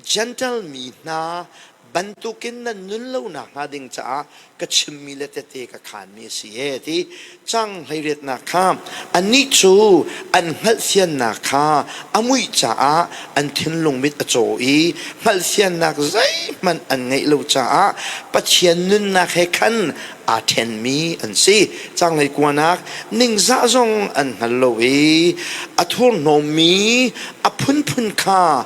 Gentle mi hna bantukin nan nun lo nakhnga ding caah ka chimmi le tete ka khaanmi a si e ti cang hleiriatnak kha annih cu an hngalhfiannak kha a muih caah an thinlung mit a caw i hngalhfiannak zeihmanh an ngeih lo caah Pathian nunnak he khan aa ṭhenmi an si. Canglei kuanak ningzah zong an hngal lo i a thurhnawmmi a phunphun kha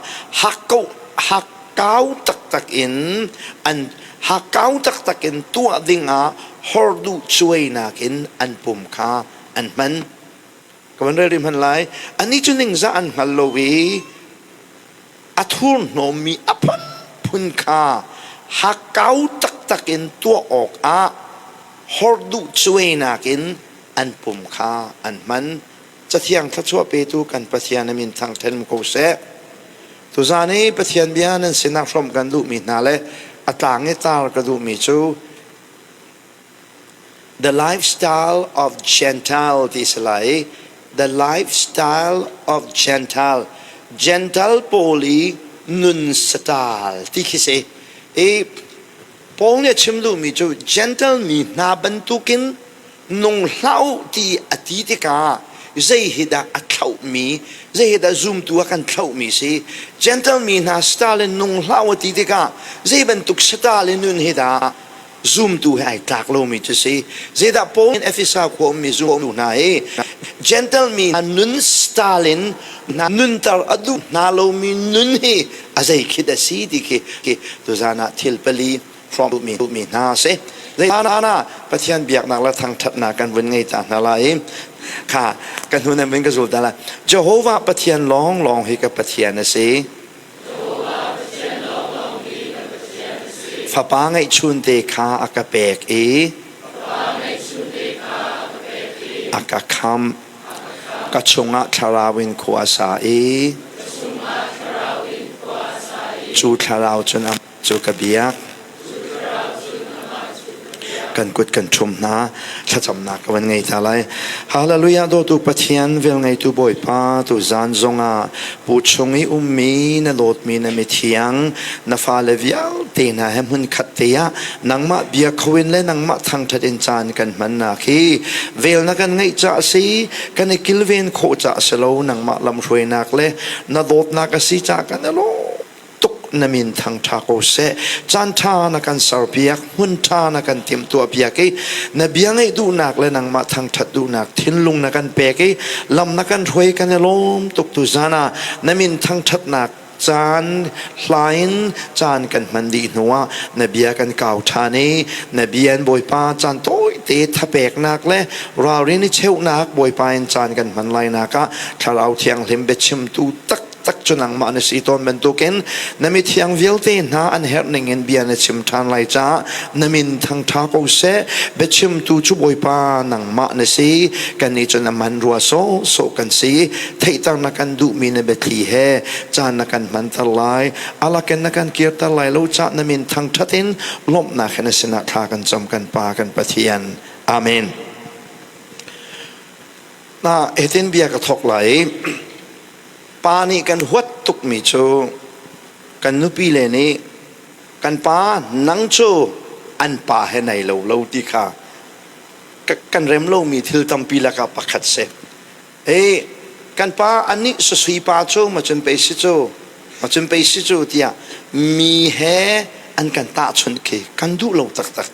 hakkau taktak in an hakkau taktak in tuah dingah horduh cuainak in an pum kha an hman. Ka van rel rih hmanh lai. Anih cu ningzah an hngal lo i a thurhnawmmi a phunphun kha hakkau taktak in tuah awkah horduh cuainak in an pum kha an hman. Cathiang thluachuah petu kan Pathian a min thangṭhen ko seh. Tuzaan i Pathian bia nan sinah hrawmh kan duhmi hna le a tlang i tar ka duhmi cu The lifestyle of Gentile ti si lai. The lifestyle of Gentile. Gentile pawl i nun satal ti khi si. I Paul nih a chim duhmi cu Gentile mi hna bantukin nung hlah u ti a ti tikah zei hi dah a thlauhmi, zei hi dah zumtu a kan thlauhmi si. Gentile mi hna style in nung hlah u a ti tikah zei bantuk style in nun hi dah zumtu he ai tlak lomi cu si. Zeidah Paul in Efesa khua ummi zumtu hna hi Gentle mi nun style in nunter a duh hna lomi nun hi a zei khit a si ti khi tuzan ah thil pali hrawm duhmi duhmi hna si. Zeitan ah Pathian biaknak le thangṭhatnak kan vun ngei ta hna lai kha kan hnu nan vun ka zul ta lai. Jehovah Pathian lawnglawng hi ka Pathian a si. Fapa ngeihchunte kha a ka pek i a ka khamh. Ka chungah thlarau in khua a sa i cu thlarau cun cu ka biak. Kan kut kan ṭhum hna, thlacamnak ka van ngei ta lai. Hallelujah dawtu Pathian velngeitu Bawipa tu zan zongah pu chung i ummi na dawtmi na mithiang na fale vialte hna he hmun khat te ah nangmah bia kho in le nangmah thangṭhat in caan kan hmannak hi vel na kan ngeih ca si kan i kilven khawh ca si lo nangmah lamhruainak le na dawtnak a si ca kan i lawm tuk na min thangṭha ko seh. Caan ṭha na kan serpiak, hmun ṭha na kan timhtuahpiak i na bia ngaih duhnak le nangmah thangṭhat duhnak thinlung na kan pek i lam na kan hruai kan i lawm tuk tu zan ah na min thangṭhatnak caan hla in caan kan hman dih hnuah na bia kan kau ṭhan i na bia in Bawipa caan tawite thapeknak le ralrin i cheuhnak Bawipa in caan kan hman lainak ah Thlarau Thianghlim biachimtu tak tak cu nangmah na si tawn bantukin na mithiang vialte hna an herh ningin bia na chim ṭhan lai caah na min thangṭha ko seh. Biachimtu cu Bawipa nangmah na si. Kannih cu na man rua sawhsawh kan si. Theihter na kan duhmi na biathli he caan na kan hmanter lai. Alakin na kan kirter lai lo caah na min thangṭhat in lawmhnak he na sinah thla kan cam kan Pa kan Pathian. Amen. Na hitin bia ka thawk lai. Pa nih kan huat tukmi cu kan nupi le nih kan pa nang cu an pa he nai lo lo ti kha kan rem lomi thil tampi lakah pakhat si. Ei kan pa anih sasui pa cu macun pei si cu macun pei si cu tiah mi he an kan tahchunh khi kan duh lo taktak.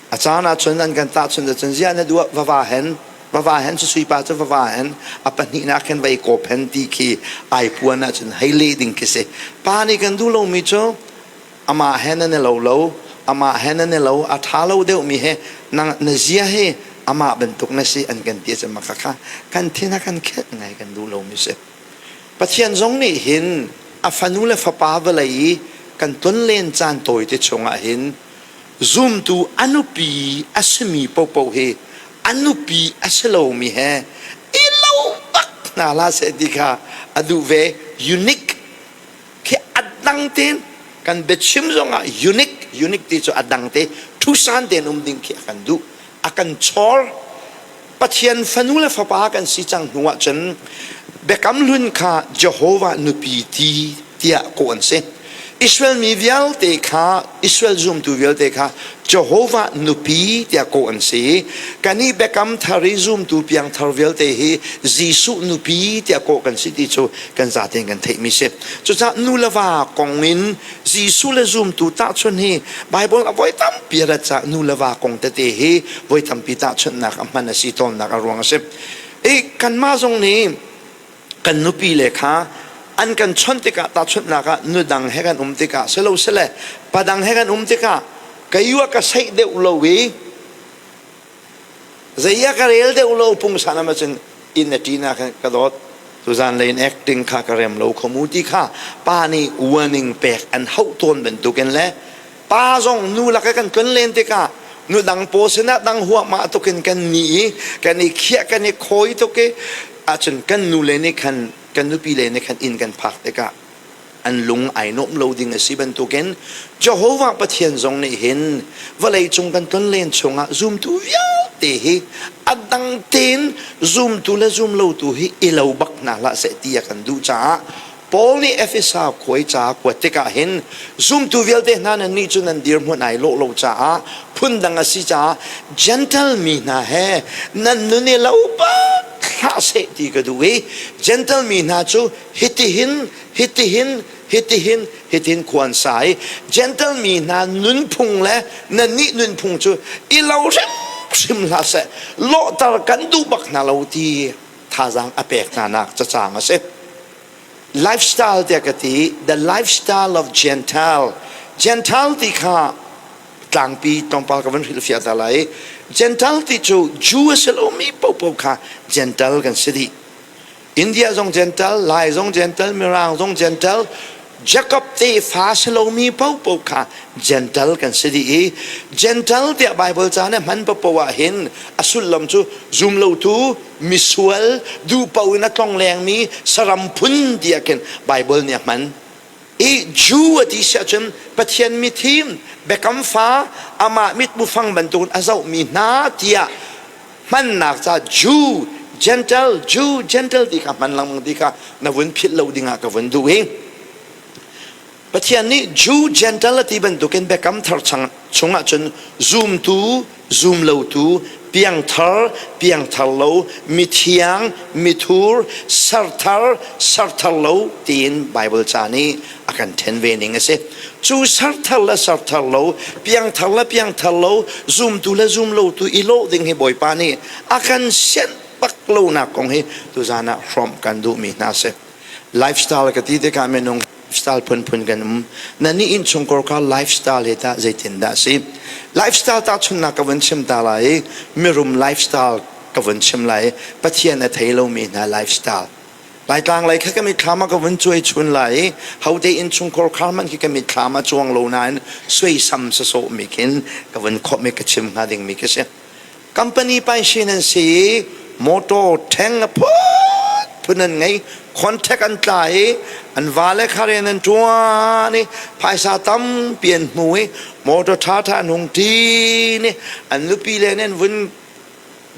A caan ahcun an kan tahchunh ahcun ziah na duh va va hen va va hen cu suipa cu va va hen a pahnihnak khin vai kawp hen ti khi ai puan ahcun hei leh ding khi si. Pa nih kan duh lomi cu amah he nan i lo lo amah he nan i lo a ṭha lo deuhmi he na na zia hi amah bantuk na si an kan ti ahcun maka kha kan thin a kan khelh ngai kan duh lomi si. Pathian zong nih hin a fanu le fapa vawlei i kan tonlen caan tawite chungah hin Zumtu a nupi a simi paohpaoh hi a nupi a si lomi he i lo bak hna hlah seh ti kha a duh ve. Unique khi a dang tein kan biachim zongah unique unique ti cu a dang te thusan tein um ding khi a kan duh a kan chawr. Pathian fanu le fapa kan si cang hnu ahcun biakam hlun kha Jehovah nupi ti. tiah kawh an si. Israel mi vialte kha Israel zumtu vialte kha Jehovah nupi tiah kawh an si. Kannih biakam thar i zumtu piangthar vialte hi Jesuh nupi tiah kawh kan si ti cu kan zatein kan theihmi si. Cucaah nu le va kong in Jesuh le zumtu tahchunh hi Bible a voi tampi a rat caah nu le va kong tete hi voi tampi tahchunhnak a hman a si tawnnak a ruang a si. I kanmah zong nih kan nupi le kha an kan chawnh tikah tahchunhnak ah nudang he kan um tikah silo sile padang he kan um tikah kei ka seih deuh lo i zei ah ka rel deuh lo pungsan am ahcun inn a ṭin ah khan ka dawt tuzan lei in acting kha ka rem lo kho mu ti kha pa nih warning pek an hauh tawn bantukin le Pa zong nu lak i kan tlon len tikah nu dang pawl sinah dang huahmah tukin kan ni i kan i khiah kan i khawi tuk i ahcun kan nu le nih khan kan nupi le nih khan inn kan phak tikah an lung ai nuam lo ding a si bantukin Jehovah Pathian zong nih hin vawlei cung kan tlon len chungah zumtu vialte hi a dang tein zumtu le zumlotu hi i lo bak hna hlah seh ti a kan duh caah Paul nih Efesa khuai ca kuat tikah hin zumtu vialte hna nan nih cu nan dirhmun ai lawh lo caah phundang a si caah Gentle mi hna he nan nun i lo bak hlah seh ti ka duh i Gentle mi hna cu hitihin hitihin hitihin hitin khua an sa i Gentle mi hna nunphung le nannih nunphung cu i lo hrimhrim hlah seh lawhter kan duh bak hna lo ti thazaang a pek hna nak cacang a si. Lifestyle tiah ka ti, the lifestyle of Gentile. Gentile ti kha tlangpi tlawmpal ka van hrilhfiah ta lai. Gentile ti cu Jew a si lomi paohpaoh kha Gentile kan si dih. India zong Gentile, Lai zong Gentile, Mirang zong Gentile, Jacob tefa si lomi paohpaoh kha Gentile kan si dih i Gentile tiah Bible ca nih hman paohpaoh ah hin a sullam cu zumlotu misual duhpaoh in a tlonglengmi saram phun tiah khin Bible nih a hman. I Jew a ti si ahcun Pathian mithim biakam fa amah mitmu fang bantukin a zohmi hna tiah hmannak ca Jew Gentile Jew Gentile ti kha hman lengmang ti kha na vun philh lo dingah ka vun duh hi. Pathian nih Jew Gentile a ti bantukin biakam thar chungah cun zumtu zumlotu piangthar piangthar lo mithiang mithur serthar serthar lo tiin Bible ca nih a kan ṭhen ve ning a si. Cu serthar le serthar lo piangthar le piangthar lo zumtu le zumlotu i lawh ding hi Bawipa nih a kan sianh bak lonak kong hi tuzan ah hrawmh kan duhmi hna a si. Lifestyle ka ti tikah minung lifestyle phunphun kan um. Na nih innchungkhar kha lifestyle hi tah zeitindah a si? Lifestyle tahchunhnak ka vun chim ta lai i mirum lifestyle ka vun chim lai i Pathian a thei lomi hna lifestyle. Laitlang lei kha ka mitthlam ah ka vun cuai chun lai i hote innchungkhar khar hmanh khi ka mitthlam a cuang lo nain suaisam sasawh mi khin ka vun khawmh i ka chim hnga dingmi khi si. Company paishin an si i motor ṭheng a phunphun an ngei. Contract an tla i an vale kha rian an ṭuan i phaisa tampi an hmu i motor ṭhaṭha an hung ṭin i an nupi le nih an vun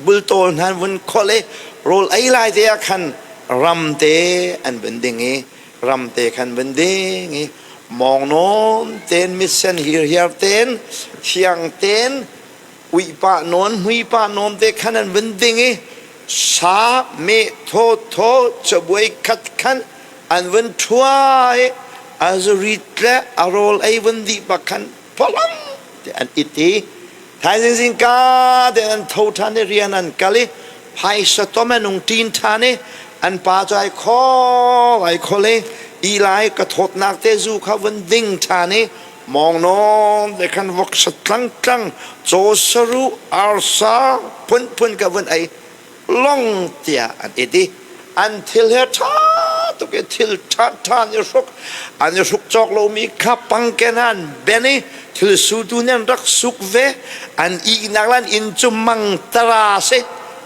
bultawl hna an vun kholh i rawl ei lai te ah khan ram te an vun ding i ram te khan vun ding i mawng nawn tein mitsen hirhiar tein thiang tein uipa nawn hmuipa nawn te khan an vun ding i sa meh thaw thaw cabuai khat khan an vun ṭhua i a zurit le a rawl ei vun dih bak khan phalang te an it i thaizing zingka te an tho ṭhan i rian an kal i phaisa tom an ung ṭin ṭhan i an pa cu ai khaw ai khol i i lai ka thawtnak te zu kha vun ding ṭhan i Mawngnawn te khan voksa tlangtlang caw saruh arsa phunphun ka vun ei long tiah an it i an thil he ṭha tuk i thil ṭhaṭha an i hruk an i hruk cawk lomi kha pangken ah an ben i thil sutu nih an rak suk ve an ihnak le an inn cu mangtara a si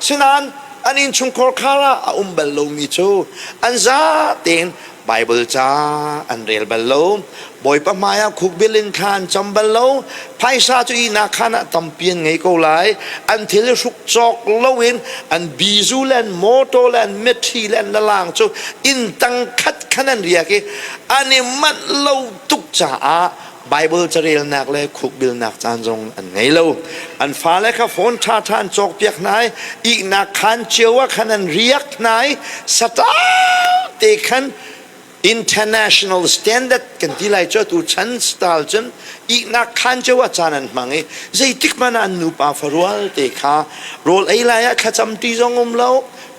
sinain an innchungkhar khar ah a um bal lomi cu an za tein. Bible ca an rel bal lo. Bawipa hmai ah khukbil in thla an cam bal lo. Phaisa cu ihnak khaan ah tampi an ngei ko lai. An thil i hruk cawk loin an bizu le an motor le an mitthli le an lalang cu inn tang khat khan an riak i an i manh lo tuk caah Bible carelnak le khukbilnak caan zong an ngei lo. An fale kha phone ṭhaṭha an cawkpiak hna i ihnak khaan cio ah khan an riak hna i saṭau te khan international standard kan ti lai cu atu chan style cun ihnak khaan cio ah caan an hmang i zeitik hmanh ah an nupa farual te kha rawl ei lai ah thlacam ti zong um lo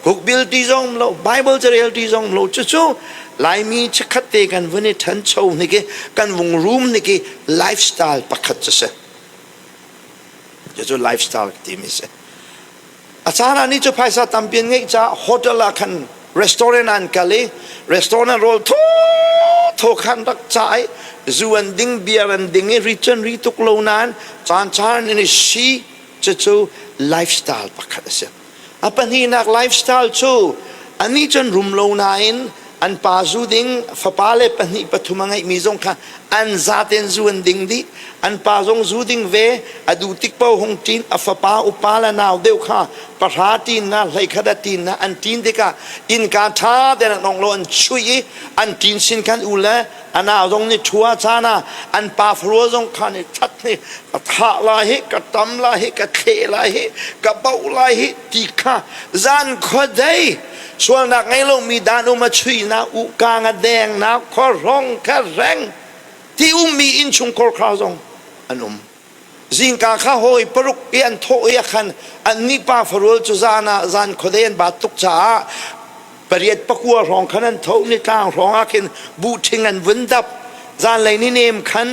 hukbil ti zong um lo Bible carel ti zong um lo cucu Laimi chikkhat te kan vun i ṭhancho hnik i kan vung rum hnik i lifestyle pakhat cu si cucu lifestyle timi si. A caan ah ni cu phaisa tampi an ngeih caah hotel ah khan restaurant an kal i restaurant rawl thaw khan rak cah i zu an ding beer an ding i ri cun ri tuk lo nain caan caan in i si cucu lifestyle pakhat a si. A pahnihnak lifestyle cu anih cun rum lo nain an pa zu ding fapa le pahnih pathum a ngeihmi zong kha an zaten zu an ding dih. An pa zong zu ding ve a duh tik paoh hung ṭin a fapa upa le nau deuh kha pahra ṭin na hleikhat a ṭin na an ṭin tikah innka ṭha tein an ong lo an chuih i an ṭin sin khan u le a nau zong nih ṭhua caan ah an pa farua zong kha nih ṭhat nih ka thah lai hi ka tam lai hi ka thleh lai hi ka boh lai hi ti kha zan khuadei sualnak ngei lomi dan um a chuihnak uhkang a dengnak khuarong kha reng ti ummi innchungkhar kha zong an um. Zingka kha hawi paruk i an thawh i a khan annih pa farual cu zan ah zan khuadei an bat tuk caah pariat pakua hrawng khan an tho nitlang hrawng ah khin buhṭhing an vun dap. Zanlei ni nem khan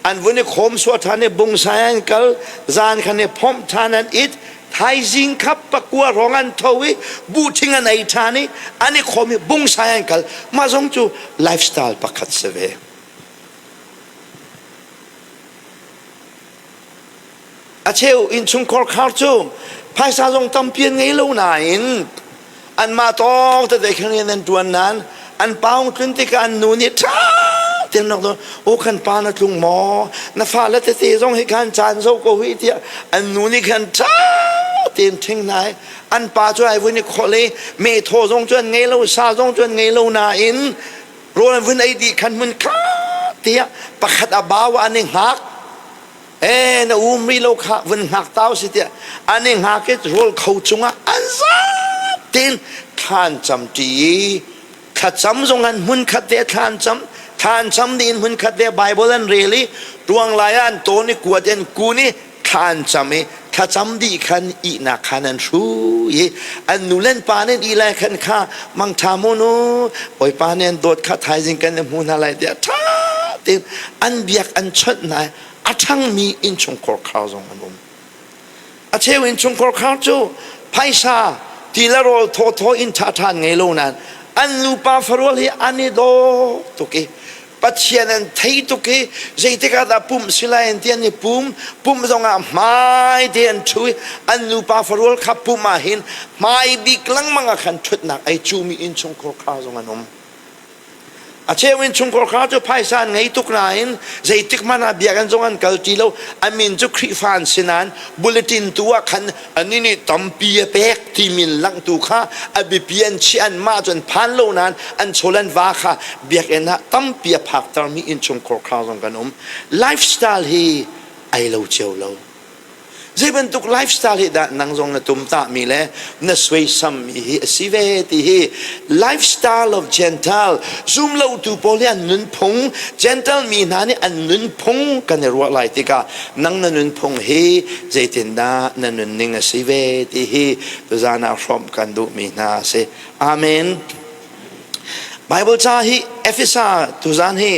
an vun i khawm sua ṭhan i bungsai an kal zan khan i phomh ṭhan an it thaizing kha pakua hrawng an tho i buhṭhing an ei ṭhan i an i khawm i bungsai an kal. Mah zong cu lifestyle pakhat si ve. A cheu innchungkhar khar cu phaisa zong tampi an ngei lo nain anmah tawk tete khan rian an ṭuan nain an paung tlun tikah an nu nih ṭha tein rak dawn o kan pa na tlung maw na fale tete zong hi khan caan zo ko hi tiah an nu nih khan ṭha tein ṭhing hna i an pa cu ai vun i kholh i meithaw zong cu an ngei lo sa zong cu an ngei lo nain rawl an vun ei dih khan hmun kha tiah pakhat a bau ah an i hngak e na um rih lo kha vun hngak tau si tiah an i hngak i rawl kho cungah an zatin thlan cam ṭi i thlacam zong an hmun khat te thlan cam thlan cam ding in hmun khat te Bible an rel i tuang lai ah an tawn i kuat in kun i thla an cam i thlacam dih khan ihnak khan an hru i an nu le an pa nih an ih lai khan kha mangṭha mu nu bawipa nih an dawt kha thaizing kan i hmu hna lai tiah ṭha tein an biak an chawnh hna i a ṭhangmi innchungkhar khar zong an um. A cheu innchungkhar khar cu phaisa ti le rawl thawthaw inn ṭhaṭha an ngei lo nain an nupa farual hi an i daw tuk i Pathian an thei tuk i zeitik ah dah pumh si lai an ti an i pum pumh zongah hmai te an ṭhu i an nupa farual kha pumh ah hin hmai bik lengmang ah khan ṭhutnak ei cumi innchungkhar kha zong an um. A cheu innchungkhar kha cu phaisa an ngei tuk nain zeitik hmanh ah biakinn zong an kal ti lo. A min cu Khrihfa an si nain bulletin tu ah khan anih nih tampi a pek timi langhtu kha a biapi an chiah anmah cu an phan lo nain an chawl an va kha biakinn ah tampi a phaktermi innchungkhar kha zong kan um. Lifestyle hi ai lo cio lo. Zei bantuk lifestyle hi dah nang zong na tumtahmi le na suaisammi hi a si ve ti hi lifestyle of Gentile zumlotu pawl hi an nunphung Gentile mi hna nih an nunphung kan i ruah lai tikah nang na nunphung hi zeitindah na nunning a si ve ti hi tuzaan ah hrawmh kan duhmi hna a si. Amen. Bible ca hi Efesa tuzaan hi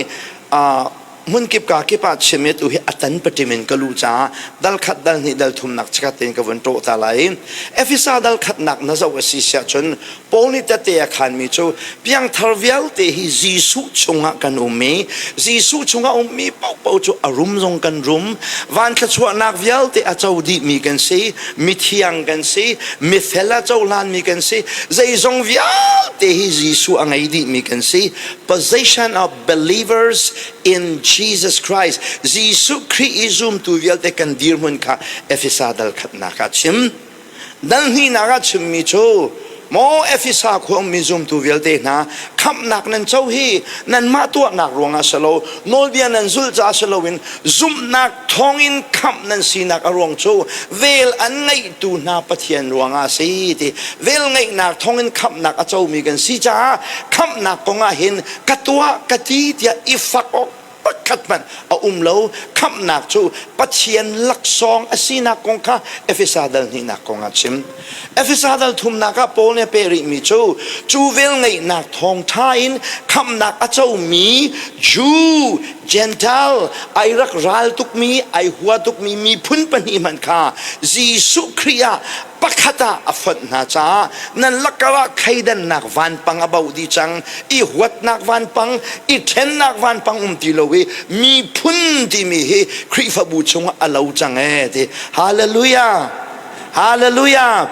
hmunkip ka kip ah chim i tu hi a tan paṭim in ka lu caah dal khat dal hnih dal thumnak chikat tein ka vun ṭawh ta lai. Efesa dal khatnak na zoh a si siah cun Paul nih tette a khanmi cu piangthar vialte hi Jesuh chungah kan um i Jesuh chungah ummi paohpaoh cu a rum zong kan rum. Van thluachuahnak vialte a co dihmi kan si, mithiang kan si, mifel a cohlanmi kan si, zeizong vialte hi Jesuh a ngei dihmi kan si. Possession of believers in Jesus Christ. Jesuh Khrih i zumtu vialte kan dirhmun kha Efesa dal khatnak ah chim. Dal hnihnak ah chimmi cu maw Efesa khua ummi zumtu vialte hna khamhnak nan co hi nanmah tuahnak ruangah si lo nawlbia nan zulh caah si loin zumhnak thawngin khamh nan sinak a ruang cu vel an ngeihtu hna Pathian ruangah a si ti vel ngeihnak thawngin khamhnak a comi kan si caah khamhnak kongah hin ka tuah ka ti tiah i fak awk pakhat hmanh a um lo. Khamhnak cu Pathian laksawng a sinak kong kha Efesa dal hnihnak kong ah chim. Efesa dal thumnak ah Paul nih a peh rihmi cu cu velngeihnak thawngṭha in khamhnak a comi Jew, Gentile, ai rak ral tukmi, ai hua tukmi miphun pahnih hmanh kha Jesuh Khrih ah pakhat ah a fonh hna caah nan lakar ah thleidannak vanpang a bo dih cang i huatnak vanpang i ṭhennak vanpang um ti lo i miphun timi hi Khrihfabu chungah a lo cang ee ti. Hallelujah. Hallelujah.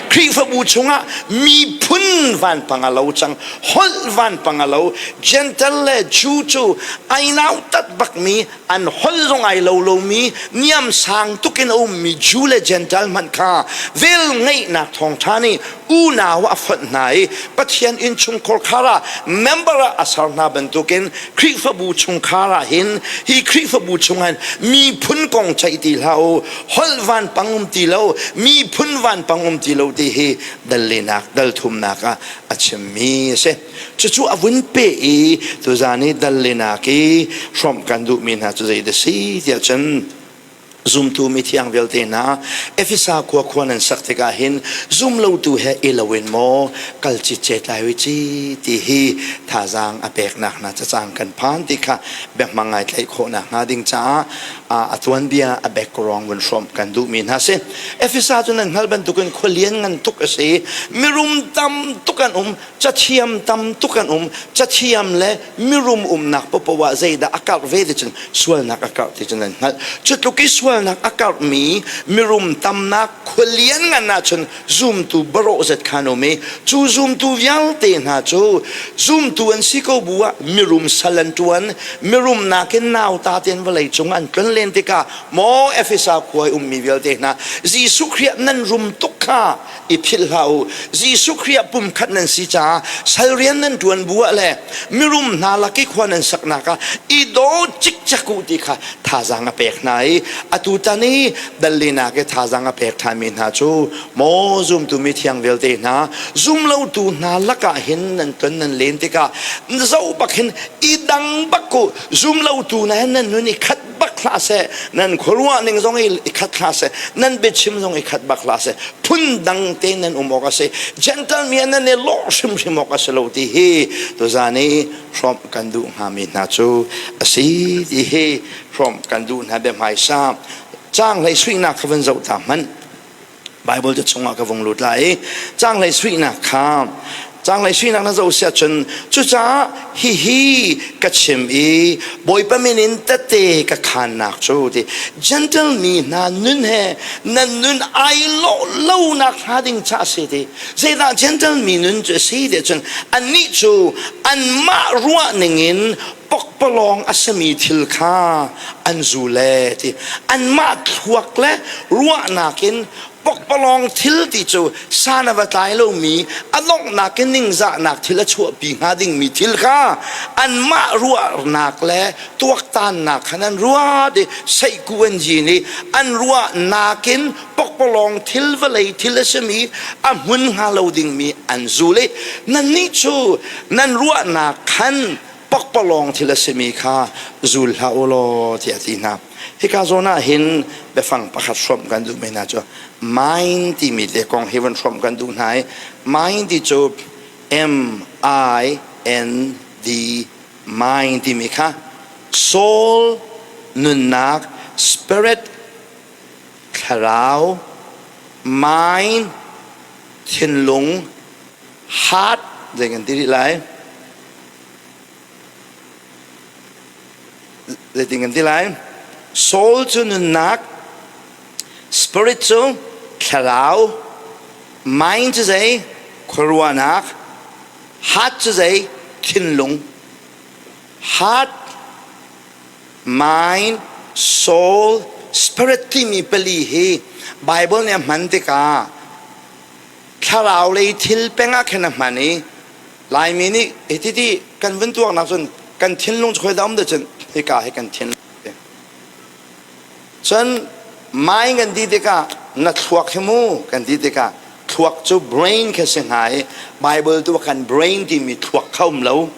Khrihfabu chungah miphun vanpang a lo cang holh vanpang a lo. Gentle le Jew cu ai nautat bakmi an holh zong ai lo lomi niam sang tuk in a ummi Jew le Gentile hmanh kha vel ngeihnak thawngṭha nih unau a fonh hna i Pathian innchungkhar khar ah member ah a ser hna bantukin Khrihfabu chungkhar ah hin hi Khrihfabu chungah hin miphun kong ceih ti hlah u, holh vanpang um ti lo, miphun vanpang um ti lo ti hi dal linak dal thumnak ah a chimmi a si. Cucu a vun peh i tuzan i dal linak i hrawmh kan duhmi hna cu zei dah si tiah cun zumtu mithiang vialte hna Efesa khua khua nan sak tikah hin zumlotu he i loin maw kal citcet lai ui ci ti hi thazaang a peknak hna cacang kan phan ti kha biahmang ngai tlaih khawhnak hnga ding caah a tuanbia a background vun hrawmh kan duhmi hna si. Efesa cu nan hngalh bantukin khua lian ngan tuk a si. Mirum tam tuk an um. Cathiam tam tuk an um. Cathiam le mirum umnak paohpaoh ah zeidah a karh ve ti cun sualnak a karh ti cun nan hngalh. Cu tluk i sualnak a karhmi mirum tamnak khua lian ngan ahcun zumtu barawh zet kha an um i cu zumtu vialte hna cu zumtu an si ko bu ah mirum sal an ṭuan. Mirum nakin nauta tein vawlei cung an tlon len tikah maw Efesa khua i ummi vialte hna Jesuh Khrih nan rum tuk kha i philh hlah u. Jesuh Khrih ah pumkhat nan si caah sal rian nan ṭuan bu ah le mirum hna lak i khua nan saknak ah i daw cikcek u ti kha thazaang a pek hna i atu tan i dallinak i thazaang a pek ṭhanmi hna cu maw zumtu mithiang vialte hna zumlotu hna lakah hin nan ton nan len tikah zoh bak hin i dang bak u. Zumlotu hna hin nan nun i khat bak hlah seh, nan khuaruah ning zong i khat hlah seh, nan biachim zong i khat bak hlah seh, phun dang te nan um awk a si. Gentle mi nan i lawh hrimhrim awk a si lo ti hi tuzan i hrawmh kan duh hngami hna cu a si ti hi hrawmh kan duh hna bia hmaisa caang hlei suihnak kha van zoh ta hmanh. Bible te chungah ka vung lut lai i caanglei suihnak kha caanglei suihnak na zoh siah cun cucaah hihi ka chim i Bawipa min in tete ka khannak cu ti gentle mi hna nun he nan nun ai lawh lonak hnga ding ca a si ti zeidah gentle mi nun cu a si ti cun annih cu anmah ruah ningin pokpalawng a simi thil kha an zul ee ti. Anmah thluak le ruahnak in pokpalawng thil ti cu san a va tlai lomi, a donghnak in ningzahnak thil a chuahpi hnga dingmi thil kha anmah ruahnak le tuaktannak khan an ruat i seihku an yin i an ruahnak in pokpalawng thil vawlei thil a simi a hmun hnga lo dingmi an zul i nannih cu nan ruahnak khan pakpalawng thil a simi kha zul hlah u law tiah a ti hna. Hika zawn ah hin biafang pakhat hrawmh kan duhmi hna cu mind timi te kong hi van hrawmh kan duh hna i mind ti cu M I N D mind timi kha soul nunnak spirit thlarau mind thinlung heart zei kan ti rih lai. Zeitin kan ti lai? Soul cu nunnak, spirit cu thlarau, mind cu zei? Khuaruahnak, heart cu zei? Thinlung. Heart, mind, soul, spirit timi pali hi Bible nih a hman tikah thlarau lei thil peng ah khin a hman i Laimi nih hititi kan vun tuaknak cun kan thinlung cu khoi dah um cun hika hi kan thinlung cun mai kan ti tikah na thluak hi mu kan ti tikah thluak cu brain kha si hnga i Bible tu kan brain timi thluak kha um lo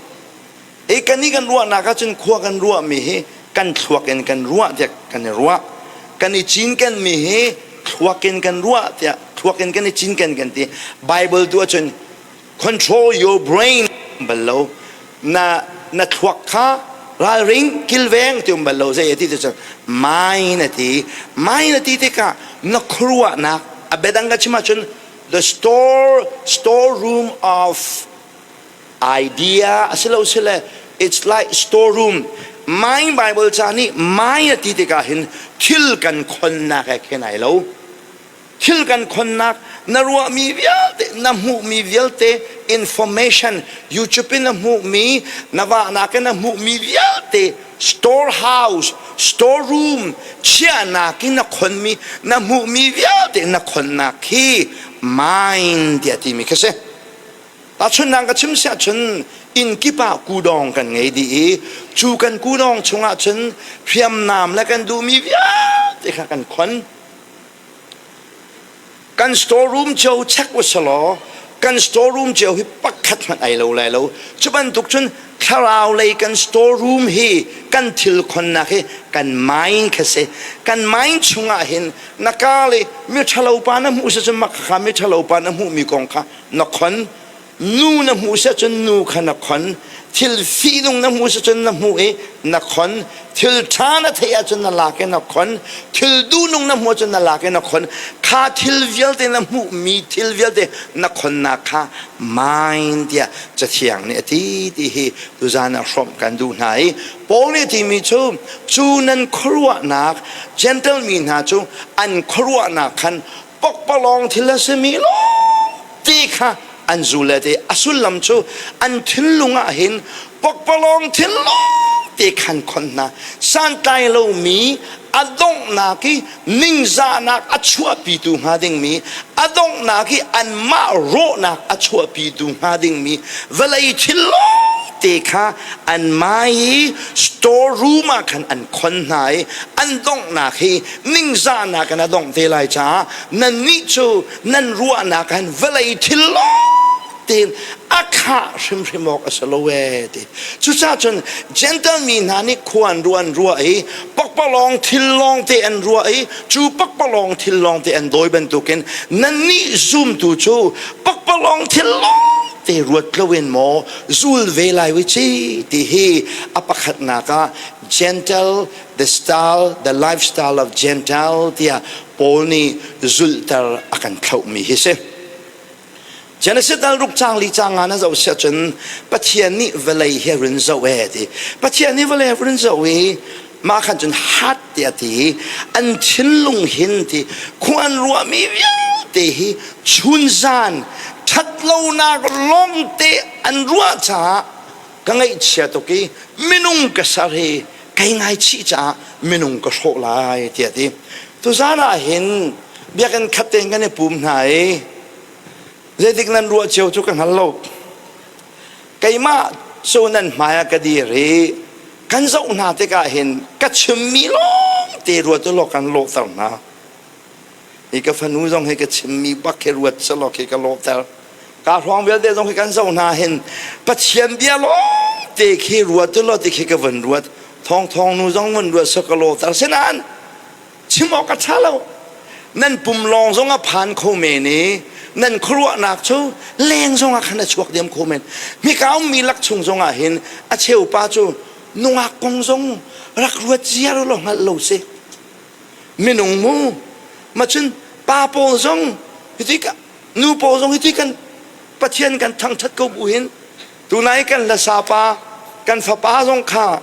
i kan i kan ruahnak ahcun khua kan ruahmi hi kan thluak in kan ruah tiah kan i ruah kan i cinken mi hi thluak in kan ruah tiah thluak in kan i cinken kan ti Bible tu ahcun control your brain bal lo na na thluak kha ralring kilveng ti um bal lo zei ti cu mind a ti mind a ti tikah na khuaruahnak a biadang ka chim ahcun the store storeroom of idea asilo sile it's like storeroom mind bible ca nih mind a ti tikah hin thil kan khonnak he khen ai lo thil kan khonnak na ruahmi vialte na hmuhmi vialte information YouTube in na hmuhmi na vahnak in na hmuhmi vialte storehouse storeroom chiahnak in na khonmi na hmuhmi vialte na khonnak khi mind tiah timi khi si Tahchunhnak ka chim siah cun inn kip ah kudawng kan ngei dih i cu kan kudawng chungah cun hriamnam le kan duhmi vialte kha kan khon. Kan storeroom cio check usalaw kan storeroom cio hi pakhat hmanh ai lo lai lo. Cu bantuk cun thlarau lei kan storeroom hi kan thil khonnak hi kan mind kha si. Kan mind chungah hin na ka le mi ṭhalo pa na hmuh si cun mak kha mi ṭhalo pa na hmuhmi kong kha na khon nu na hmuh si cun nu kha na khon thil fihnung na hmuh si cun na hmuh i na khon thil ṭha na theih ahcun na lak i na khon thil duhnung na hmuh ahcun na lak i na khon kha thil vialte na hmuhmi thil vialte na khonnak kha mind tiah cathiang nih a ti ti hi tuzan ah hrawmh kan duh hna i Paul nih timi cu cu nan khuaruahnak Gentle mi hna cu an khuaruahnak khan pokpalawng thil a simi lawngte kha an zul le te a sullam cu an thinlung ah hin pokpalawng thil lawngte khan khon hna santlai lomi a donghnak i ningzahnak a chuahpitu hnga dingmi a donghnak i anmah rawhnak a chuahpitu hnga dingmi vawlei thil lawngte kha anmah i storeroom ah khan an khon hna i an donghnak hi ningzahnak in a dongh te lai caah nannih cu nan ruahnak han vawlei thil lawng tein a khah hrimhrim awk a si lo ee ti cucaah cun Gentle mi hna nih khua an ruah an ruah i pakpalawng thil lawng te an ruah i cu pakpalawng thil lawng te an dawi bantukin nannih zumtu cu pakpalawng thil lawng te ruat loin maw zul ve lai wi ci ti hi a pakhatnak ah Gentle the style the lifestyle of Gentile tiah Paul nih zulhter a kan thlauhmi hi si. Genesis dal ruk cang li cang nga na zoh siah cun Pathian nih vawlei hi run zoh e ti. Pathian nih vawlei run zoh i mah khan cun hat tiah ti an thinlung hin ti khua an ruahmi vialte hi chunzan ṭhatlonak lawngte an ruah caah ka ngaihchia tuk i minung ka ser hi kai ngaichih caah minung ka hrawh lai tiah ti tuzan ah hin biakinn khat tein kan i pum hna i zeitik nan ruah cio cu ka hngal lo keimah cu nan hmai ah ka dir i kan zoh hna tikah hin ka chimmi lawng te ruat u law kan lawhter hna Hi ka fanu zong hi ka chimmi bak hi ruat selaw khi ka lawhter. Ka hrawng vialte zong hi kan zoh hna hin Pathian bia lawng te khi ruat u law ti khi ka vun ruat. Thawng thawng nu zong vun ruat seh ka lawhter. Sinain chim awk a ṭha lo. Nan pum lawng zong a phan kho men i nan khuaruahnak cu leng zong ah khan a chuak diam kho men. Hika ummi lak chung zong ah hin a cheu pa cu nungak kong zong rak ruat ziar u law hngalh lo si. Minung mu macun pa pawl zong hiti nu pawl zong hiti kan Pathian kan thangthat ko bu hin tunai kan hlasa pa kan fapa zong kha.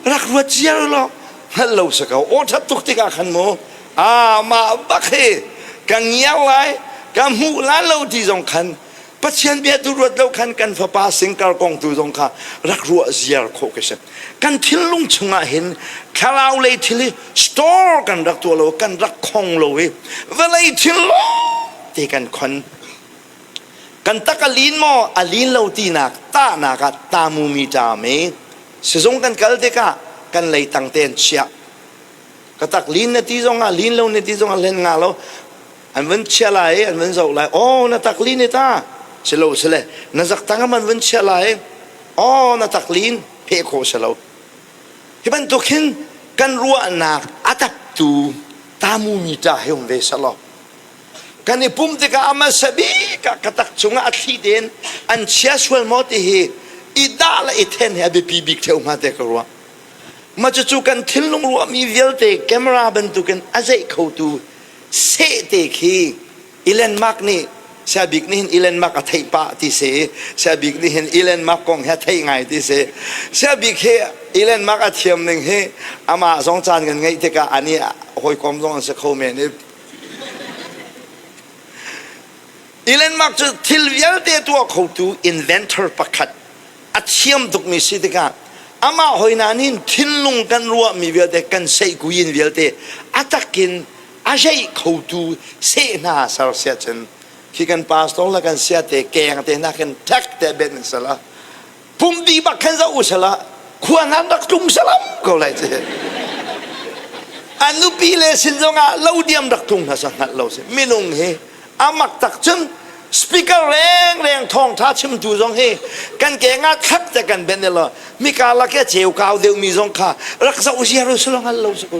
Rak ruat ziar law hngalh lo si ko. Aw ṭhat tuk tikah khan mu ah mah bak hi ka ngiar lai ka hmuh la lo ti zong khan Pathian bia tu ruat lo khan kan fapa singkar kong tu zong kha rak ruah ziar khawh ka si. Kan thinlung chungah hin thlarau lei thil hi store kan rak tuah lo kan rak khong lo i vawlei thil te kan khon. Kan tak a lin maw a lin lo tinak tahnak ah tamu mi ṭam i sizung kan kal tikah kan lei tang te an chiah. Ka tak lin na ti zongah lin lo na ti zongah hlen nga lo an vun chia lai i an vun zoh lai oh na taklin i ta silo sile na zaktang an vun chia lai oh na taklin pheh khawh silo hi bantuk hin kan ruahnak a taptu tamu mi ta he um ve salo kan i pum tikah ama sabi ka ka tak chungah a thli tein an chia sual maw ti hi i dah le i then hi a biapi bik theu hnga te ka ruah ma cucu kan thinlung ruahmi vialte camera bantukin a zeih khotu seh te khi Elon Musk nih Saya Bik nih hin Elon Musk a theih pah ti si Saya Bik nih hin Elon Musk kong hi a theih ngai ti si Saya Bik hi Elon Musk a thiam ning hi amah zong caan kan ngeih tikah ani hawikom zong an si kho men i Elon Musk cu thil vialte tuah khotu inventor pakhat a thiam tukmi si tikah amah hoi hna nih thinlung kan ruahmi vialte kan seihkuyin vialte a takin a zeih khotu seh hna ser sia cun khi kan pastor le kan sia te keng te hna khin ṭhek te ben sala pumpi bak khan zoh u sala khua hna rak tlung salam ko lai ci a nupi le sin zongah lo diam rak tlung hna sa hngalh lo si minung hi amak tak cun speaker reng reng thawng tha chimtu zong hi kan ke nga thak te kan ben lo mika lak ya cheu kau deuh mi zong kha rak zoh ziar u sala ngal lo si ko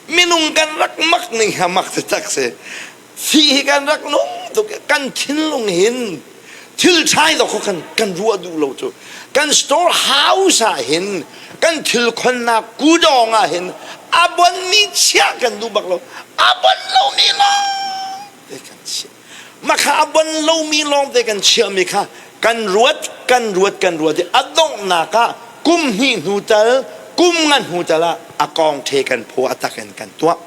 minung kan rak mak ning ha mak tak si thi hi kan rak nung tuk kan thinlung hin thil ṭhai lo kho kan kan ruah duh lo cu kan store house ah hin kan thil khonnak kudawng ah hin a bon mi chiah kan duh bak lo a bon lo mi lawng te kan chiah makha a bon lo mi lawng te kan chiah mi kha kan ruat kan ruat kan ruat i a donghnak ah kum hnih hnu tal kum ngan hnu tal ah a kong the kan phaw a tak in kan tuah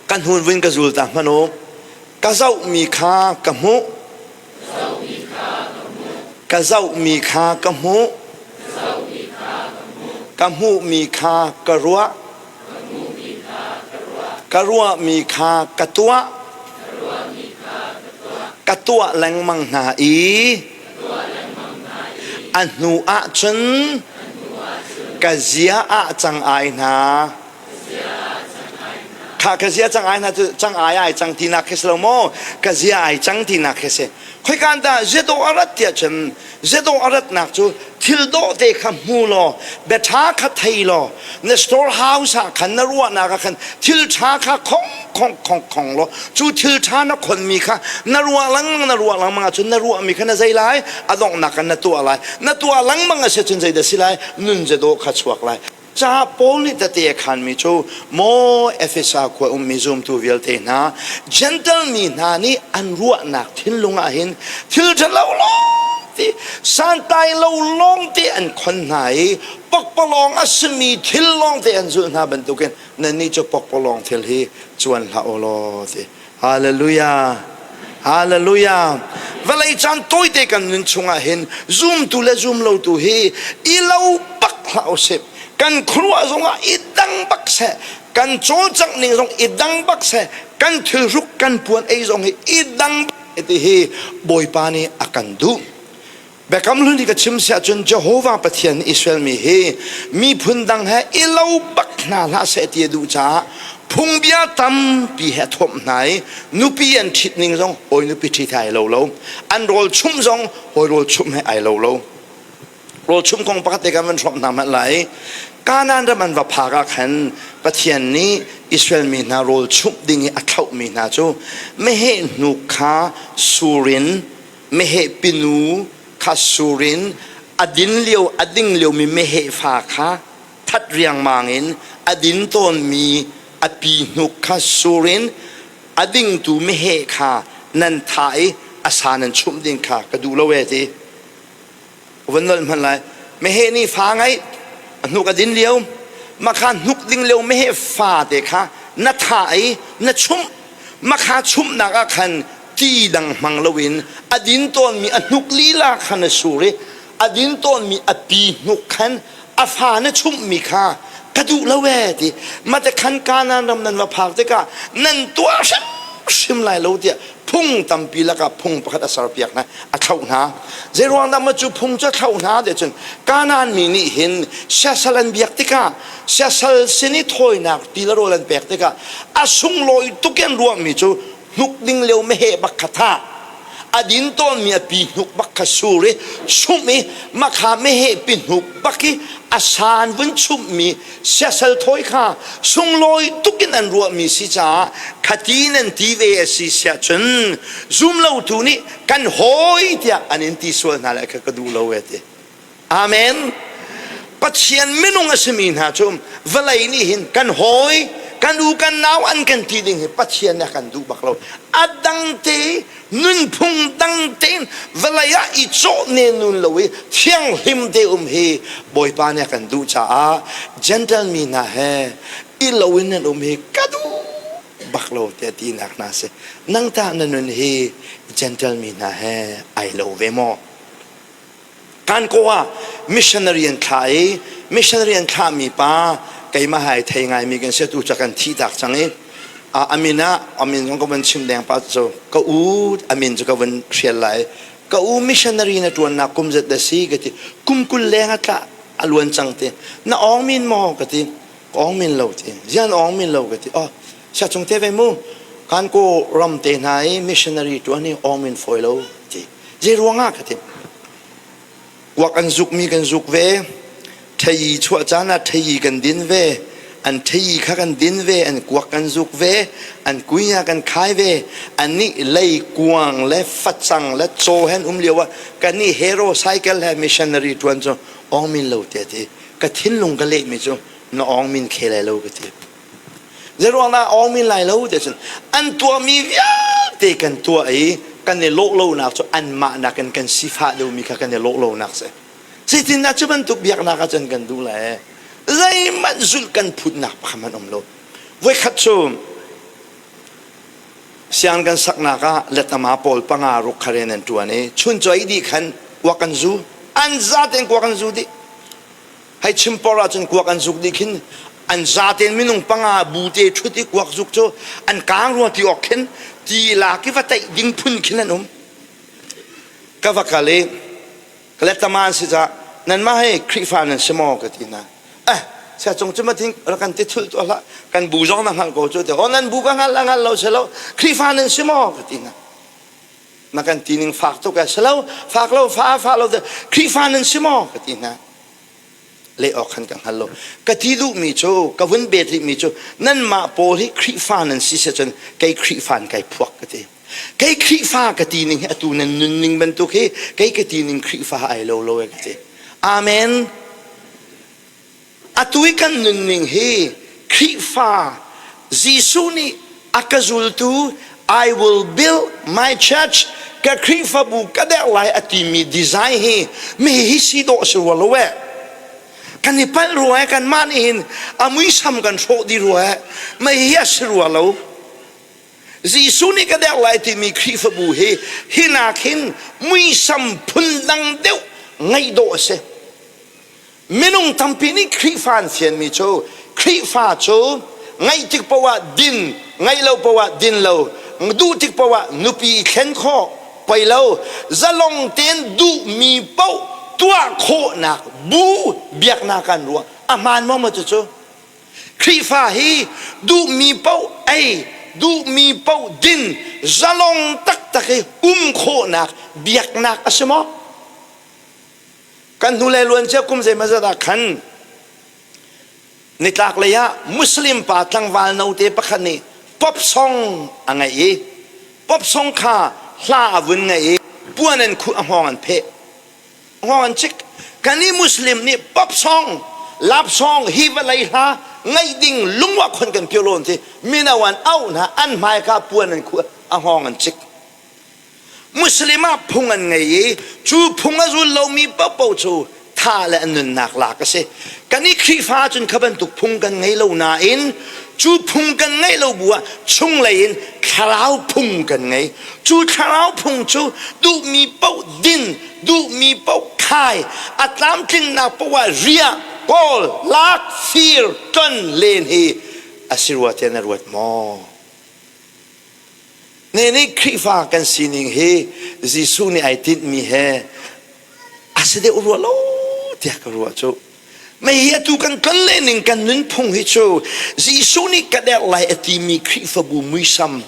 kan hun vun ka zul ta hmanh u ka zohmi kha ka hmuh ka zohmi kha ka hmuh ka hmuhmi kha ka ruah Ka ruahmi kha ka tuah. Ka tuah lengmang hna i a hnu ah cun ka zia ah cang ai hna. Kha ka zia cang ai hna cu cang ai ai cang tinak khi si lo maw? Ka zia ai cang tinak khi si. Khoikan dah ziadawh a rat tiah cun ziadawh a ratnak cu thil dawh te kha hmu law bia ṭha kha thei law na store house ah khan na ruahnak ah khan thil ṭha kha khong khong khong khong law cu thil ṭha na khonmi kha na ruah lengmang na ruah lengmang ahcun na ruahmi kha na zei lai a donghnak ah na tuah lai na tuah lengmang a si cun zeidah si lai nun zedawh kha chuak lai Caah Paul nih tete a khanmi cu maw Efesa khua ummi zumtu vialte hna Gentle mi hna nih an ruahnak thinlung ah hin thil ṭhalo lawng ti santlai lo lawng te an khon hna i pakpalawng a simi thil lawng te an zulh hna bantukin nannih cu pakpalawng thil hi cuan hlah u law ti Hallelujah. Hallelujah. Vawlei caan tawite kan nun chungah hin zumtu le zumlotu hi i lo bak hlah usih. Kan khuaruah zongah i dang bak seh. Kan cawlcangh ning zong i dang bak seh. Kan thilhruk kan puan ei zong hi i dang bak ti hi Bawipa nih a kan duh. Biakam hlun i ka chim si ahcun Jehovah Pathian Israel mi hi miphun dang he i lo bak hna hlah seh ti a duh caah phungbia tampi he a thawmh hna i nupi an ṭhit ning zong hawi nupi ṭhit he ai lo lo an rawl chumh zong hawi rawl chumh he ai lo lo rawl chumh kong pakhat te kan van hrawmh hna hmanh lai Kanaan ram an va phak ah khan Pathian nih Israel mi hna rawl chumh ding i a thlauhmi hna cu meheh hnuk kha sur in meheh pinu kha sur in a din lio a ding liomi meheh fa kha that riangmang in a din tawnmi a pi hnuk kha sur in a dingtu meheh kha nan thah i a sa nan chumh ding kha ka duh lo e ti van nolh hmanh lai meheh nih fa ngeih. Hnuk a din lio. Makha hnuk ding lio meheh fate kha na thah i na chumh. Makha chumhnak ah khan ti dang hmang loin a din tawnmi a hnuk lila kha na sur i a din tawnmi a pi hnuk khan a fa na chumhmi kha ka duh lo ee ti mate khan Kanaan ram nan va phak tikah nan tuah hrimhrim lai lo tiah phung tampi lakah phung pakhat a serpiak hna a thlauh hna zeiruang dah maw cu phung cu a thlauh hna ti cun Kanaan mi nih hin siasal an biak tikah siasal sin i thawinak ti le rawl an pek tikah a sunglawi tuk in ruahmi cu hnuk ding lio meheh bak kha thah a din tawnmi a pi hnuk bak kha sur i chumh i makha meheh pi hnuk bak i a san vun chumhmi siasal thawi kha sunglawi tuk in an ruahmi si caah khati nan ti ve a si siah cun zumlotu nih kan hawi tiah an in ti sual hna lai kha ka duh lo e ti Amen. Pathian minung a simi hna cu vawlei nih hin kan hawi, kan u kan nau an kan ti ding hi Pathian nih a kan duh bak lo. A dang te nunphung dang tein vawlei ah i cawh ne nun lo i thianghlim te um hi Bawipa nih a kan duh caah Gentle mi hna he i lo in nan um hi ka duh bak lo tiah tinak hna si. Nang tah na nun hi Gentle mi hna he ai lo ve maw? Kankaw ah missionary an thlah i missionary an thlahmi pa keimah hai thei ngaimi kan si tu ca kan thih tak cang i amin ah amin zong ka van chim deng pa cu ka u amin cu ka van hrial lai ka u missionary na tuannak kum zat da si ka ti kum 20 leng a tla a luan cang ti na awng min maw ka ti ka awng min lo ti zian awng min lo ka ti oh sia chung te ve mu kan ko ram te hna i missionary tuan hi awng min foi lo ti Zei ruangah ka ti. Kuak an zukmi kan zuk ve, thei chuah caan ah thei kan din ve, an thei kha kan din ve, an kuak kan zuk ve, an kuinya kan khai ve, annih lei kuang le facang le caw hen um lio ah kannih hero cycle he missionary tuan cu ong min lo te ti ka thinlung ka lehmi cu na ong min khe lai lo ka ti. Zeiruang dah awng men lai lo ti cun an tuahmi vialte kan tuah i kan i lawh lonak cu anmah nakin kan sifah deuhmi kha kan i lawh lonak si. Zeitindah cu bantuk biaknak ah cun kan duh lai? Zeihmanh zulh kan phutnak pakhat hmanh um lo. Voikhat cu siang kan saknak ah letama pawl panga ruk kha rian an ṭuan i chuncaw ei dih khan kuak kan zu. An zaten kuak an zu dih. Hei chim por ahcun kuak an zuk dih khin an zaten minung panga bu te ṭhut i kuak zuk cu an kaang rua ti awk khin ti lak i va teih ding phun khin an um. Ka va kal i ka letama an si caah nanmah hei Khrihfa nan si maw ka ti hna. Eh sia cung cu mathing rak kan ti thulh tuah hlah kan bu zong na hngalh ko cu ti oh nan bu ka hngal a hngal lo si lo Khrihfa nan si maw ka ti hna. Na kan ti ning fak tuk e si lo fak lo fa fa lo Khrihfa nan si maw ka ti hna. Leh awk khan ka hngal lo. Ka ti duhmi cu, ka vun bet rihmi cu, nanmah pawl hi Khrihfa nan si si cun kei Khrihfa in kai phuak ka ti. Kei Khrihfa ka ti ning hi atu nan nunning bantuk hi kei ka ti ning Khrihfa ai lo lo e ka ti. Amen. Atu i kan nunning hi Khrihfa Jesuh nih a ka zultu I will build my church ka Khrihfabu ka derh lai a timi design hi mi hi si dawh si rua lo eh kan i palh rua eh kanmah nih hin a muisam kan hrawh dih rua eh mei hi a si rua lo Jesuh nih ka derh lai timi Khrihfabu hi hinak hin muisam phundang deuh ngaih dawh a si Minung tampi nih Khrihfa an fianmi cu Khrihfa cu ngaih tik paoh ah din, ngaih lo paoh ah din lo, duh tik paoh ah nupi i thlen khawh, poi lo, zalong tein duhmi paoh tuah khawhnak bu biaknak an ruah. A hmaan maw maw cucu? Khrihfa hi duhmi paoh ei, duhmi paoh din, zalong taktak i um khawhnak biaknak a si maw? Kan hnulei luancia kum zeimawzat ah khan nitlak lei ah Muslim pa tlangval note pakhat nih pop song a ngaih i pop song kha hla a vun ngaih i puan an khuh a hngawng an pheh hngawng an cik kannih Muslim nih pop song lap song hi vawlei hla ngaih ding lungwa khon kan pio lawn ti mino an auh hna an hmaika puan an khuh a hngawng an cik Muslim ah phung an ngei i cu phung a zul lomi paohpaoh cu thah. Thah le an nunnak lak a si. Kan i Khrihfa cun kha bantuk phung kan ngei lo nain cu phung kan ngeih lo bu ah chunglei in thlarau phung kan ngei. Cu thlarau phung cu duhmi paoh din, duhmi paoh khai, a tlamtlinnak paoh ah riah, kawl, lak, fir, ton len hi a si rua tiah na ruat maw? Ne nih Khrihfa kan sining hi Jesuh nih ai tinhmi he a si deuh rua lo tiah ka ruah cu. Mei hi atu kan ton le ning kan nunphung hi cu Jesuh nih ka derh lai a timi Khrihfabu muisam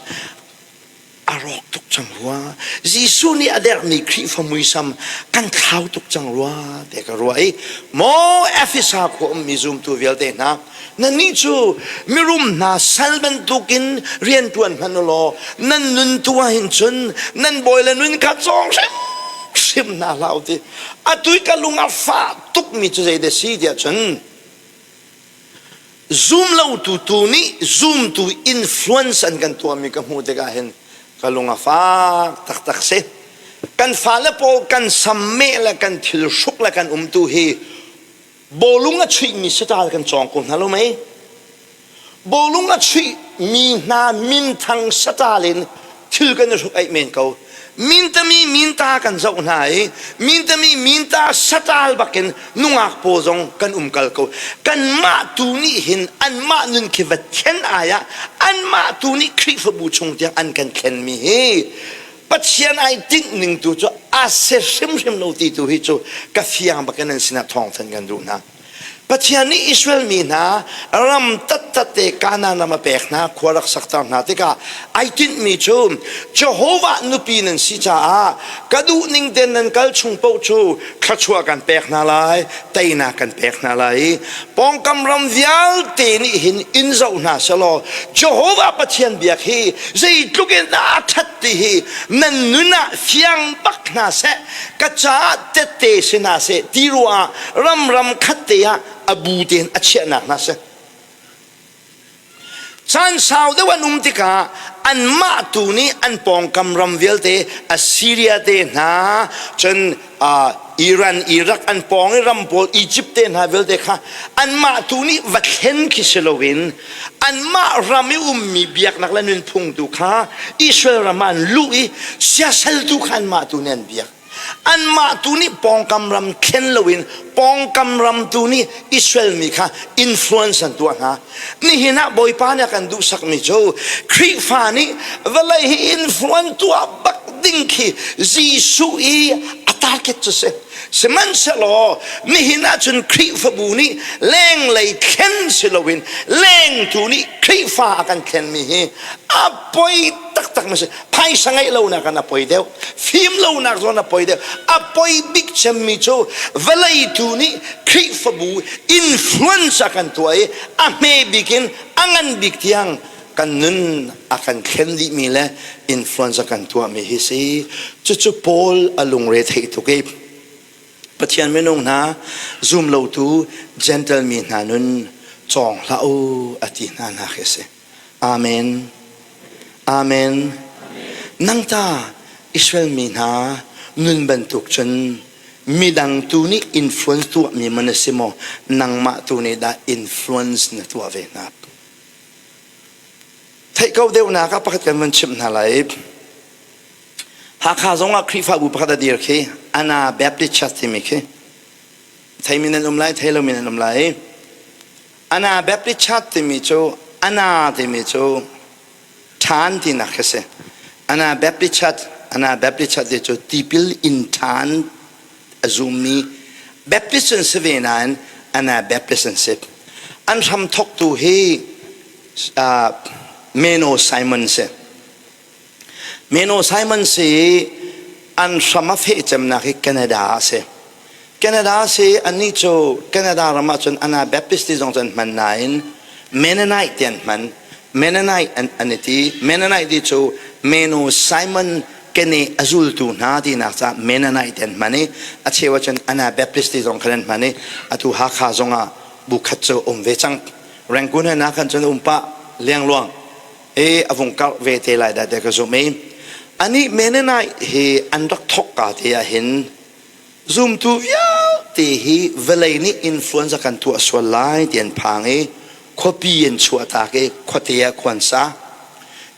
a rawk tuk cang rua. Jesuh nih a derhmi Khrihfa muisam kan thlau tuk cang rua tiah ka ruah i maw Efesa khua ummi zumtu vialte hna Nannih cu mirum hna sal bantukin rian ṭuan hmanh u law nan nun tu ah hin cun nan bawi le nun kha cawng hrimhrim hna hlah u ti. Atu i ka lung a fah tukmi cu zeidah si tiah cun zum lotu tu nih zumtu influence an kan tuahmi ka hmuh tikah hin ka lung a fak taktak si. Kan fale pawl kan sammeh le kan thil hruk le kan umtu hi Bawlung a chuihmi saṭal kan cawng ko hna lo mei? Bawlung a chuihmi hna minthang saṭal in thil kan i hruk aih men ko. Mintami minta kan zoh hna i mintami minta saṭal bakin nungak paw zong kan umkal ko. Kanmah tu nih hin anmah nun khi va thlen ai ah anmah tu nih Khrihfabu chung tiang an kan thlenmi hi Pathian ai tinh ning tu cu a si hrimhrim lo ti tu hi cu ka fiang bak in an sinah thawngthan kan duh hna. Pathian nih Israel mi hna ram tattat te Kanaan ram a pek hna khua rak sakter hna tikah ai tinhmi cu Jehovah nupi nan si caah ka duh ning ten nan kal chung paoh cu thluachuah kan pek hna lai teinak kan pek hna lai i pawngkam ram vialte nih hin in zoh hna selaw Jehovah Pathian biak hi zeitluk in dah a ṭhat ti hi nan nun ah fiang bak hna seh ka caah tette si hna seh ti ruah ah ram ram khat te ah a bu tein a chiahnak hna si. Caan sau deuh an um tikah anmah tu nih an pawngkam ram vialte Assyria te hna cun Iran, Iraq an pawng i ram pawl Egypt te hna vialte kha anmah tu nih va thlen khi si loin anmah ram i ummi biaknak le nunphung tu kha Israel ram ah an luh i siasal tu kha anmah tu nih an biak. Anmah tu nih pawngkam ram thlen loin pawngkam ram tu nih Israel mi kha influence an tuah hna. Nihin ah Bawipa nih a kan duhsakmi cu Khrihfa nih vawlei hi influence tuah bak ding khi Jesuh i a target cu si. Sihmanhsehlaw nihin ah cun Khrihfabu nih lenglei thlen si loin lengtu nih Khrihfa a kan thlenmi hi a poi taktak mi si. Phaisa ngeih lonak in a poi deuh. Fim lonak zawn a poi deuh. A poi bik cemmi cu vawlei tu nih Khrihfabu influence a kan tuah i a hme bik in a ngan bik tiang kan nun a kan thlen dihmi le influence a kan tuahmi hi si. Cucu Paul a lungre theih tuk i Pathian minung hna zum lotu Gentle mi hna nun cawng hlah u a ti hna nak hi a si. Amen. Amen. Nang ta Israel mi hna nun bantuk cun midang tu nih influence tuahmi man a si maw nangmah tu nih dah influence na tuah ve hna? Theih ko deuhnak ah pakhat kan van chimh hna lai. Hakha zong ah Khrihfabu pakhat a dir khi Anna Baptist Church timi khi theimi nan um lai thei lomi nan um lai. Anna Baptist Church timi cu Anna timi cu ṭhan tinak khi si. Anna Baptist Church, Anna Baptist Church ti cu tipil in ṭhan a zummi Baptist an si ve nain Anna Baptist an si. An hram thawktu hi uh, Meno Simon si. Meno Simon si an hram a feh cemnak hi Canada ah si. Canada si annih cu Canada ram ahcun Anabaptist ti zong cu an hman nain Mennonite ti an hman. Mennonite an, an i ti. Mennonite ti cu Meno Simon kene a zultu hna tinak caah Mennonite ti an hman i a cheu ahcun Anabaptist ti zong khan an hman i atu Hakha zong ah bu khat cu um ve cang. Rangoon he na khan cun um pah liangluang e a vung karh ve te lai dah tiah ka zumh i anih Mennonite hi an rak thawk ka te ah hin zumtu vialte. te hi vawlei nih influenza kan tuah sual lai ti an phang i khuapi in chuahtak i khuate ah khua an sa.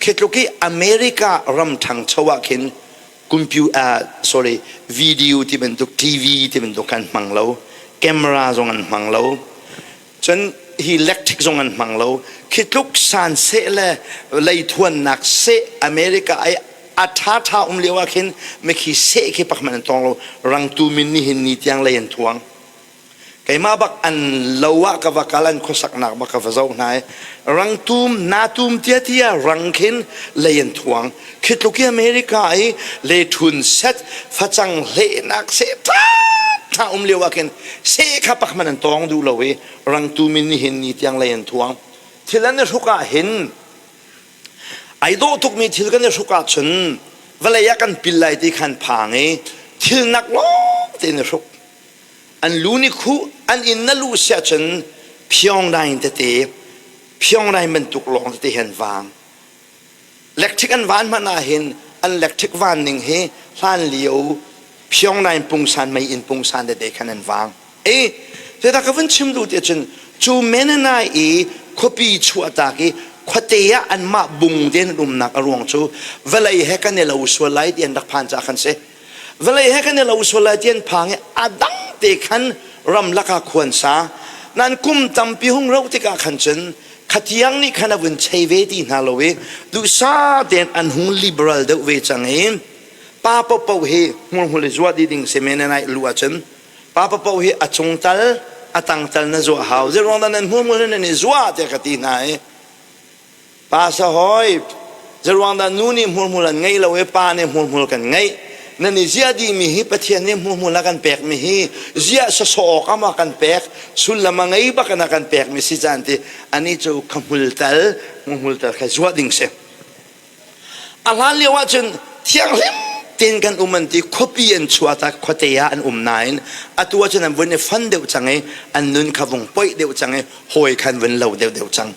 Khi tluk i America ram ṭhangcho ah khin computer sorry video ti bantuk TV ti bantuk kan hmang lo camera zong an hmang lo cun hi electric zong an hmang lo khi tluk san seh le leithuannak seh America ai a ṭha ṭha um lio ah khin mikhi seh khi pak hmanh an tong lo rangtu min nih hin ni tiang lei an thuang Keimah bak an lo ah ka va kal an khuasaknak bak ka va zoh hna i rangtum natum tia tia rang khin lei an thuang khi tluk i America i lethun set facang hlehnak seh ṭha um lio ah khin seh kha pak hmanh an tawng duh lo i rangtum in nihin ni tiang lei an thuang thil an i hruk ah hin ai dawh tukmi thil kan i hruk ahcun vawlei ah kan pil lai ti khan phang i thil nak lawng tein i hruk An lu nih khuh an inn na luh siah cun Pyongyang tete Pyongyang bantuk lawng tete hi an vang. Electric an van hmanh ah hin an electric van ning hi hlan lio Pyongyang pungsan mei inn pungsan tete khan an vang. E zeidah ka vun chim duh ti cun cu Mennonite i khuapi chuahtak i khuate ah anmah bung tein an umnak a ruang cu vawlei he kan i lo sual lai ti an rak phan caah khan si. Vawlei he kan i lo sual lai ti an phang i a dang te khan ramlak ah khua an sa. Nain kum tampi hung rauh tikah khan cun khatiang nih khan a vun chei ve ti hna lo i duhsah tein an hung liberal deuh ve cang i pa paohpaoh hi hmurhmul i zuah dih ding si men ai lu ahcun pa paohpaoh hi a cung tal a tang tal na zuah hau zeiruang dah nan hmurhmul hi nan i zuah tiah ka ti hna i Pa sahawi, zeruang dah nu nih hmurhmul an ngeih lo i pa nih hmurhmul kan ngeih? Nan i ziah dihmi hi Pathian nih hmurhmul a kan pekmi hi ziah sawsawh awk ah maw a kan pek? Sullam a ngei bak in a kan pekmi si caan ti anih cu ka hmul tal hmurhmul tal kha zuah ding si. A hlan lio ahcun thianghlim tein kan um an ti khuapi an chuah ta khuate ah an um nain atu ahcun an vun i fon deuh cang i an nun kha vung poih deuh cang i hawi khan vun lo deuh deuh cang.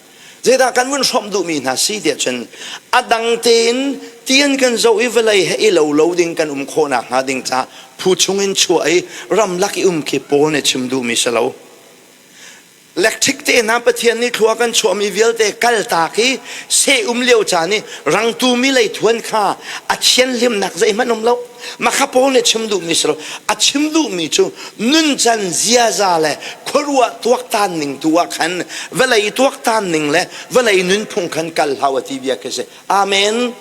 Zeidah kan vun hrawmh duhmi hna si tiah cun a dang tein tian kan zoh i vawlei he i lo lo ding kan um khawhnak hnga ding caah phu chungin chuah i ramlak i um khi Paul nih chim duhmi si lo. Electric te hna Pathian nih thlua kan chuahmi vialte kaltak i seh um lio caan i rangtu mi lei thuan kha a thianhlimnak zeihmanh um lo. Makha Paul nih chim duhmi si lo. A chim duhmi cu nuncan ziaza le khuaruah tuaktan ning tu ah khan vawlei tuaktan ning le vawlei nunphung khan kal hau a ti bia khi si. Amen.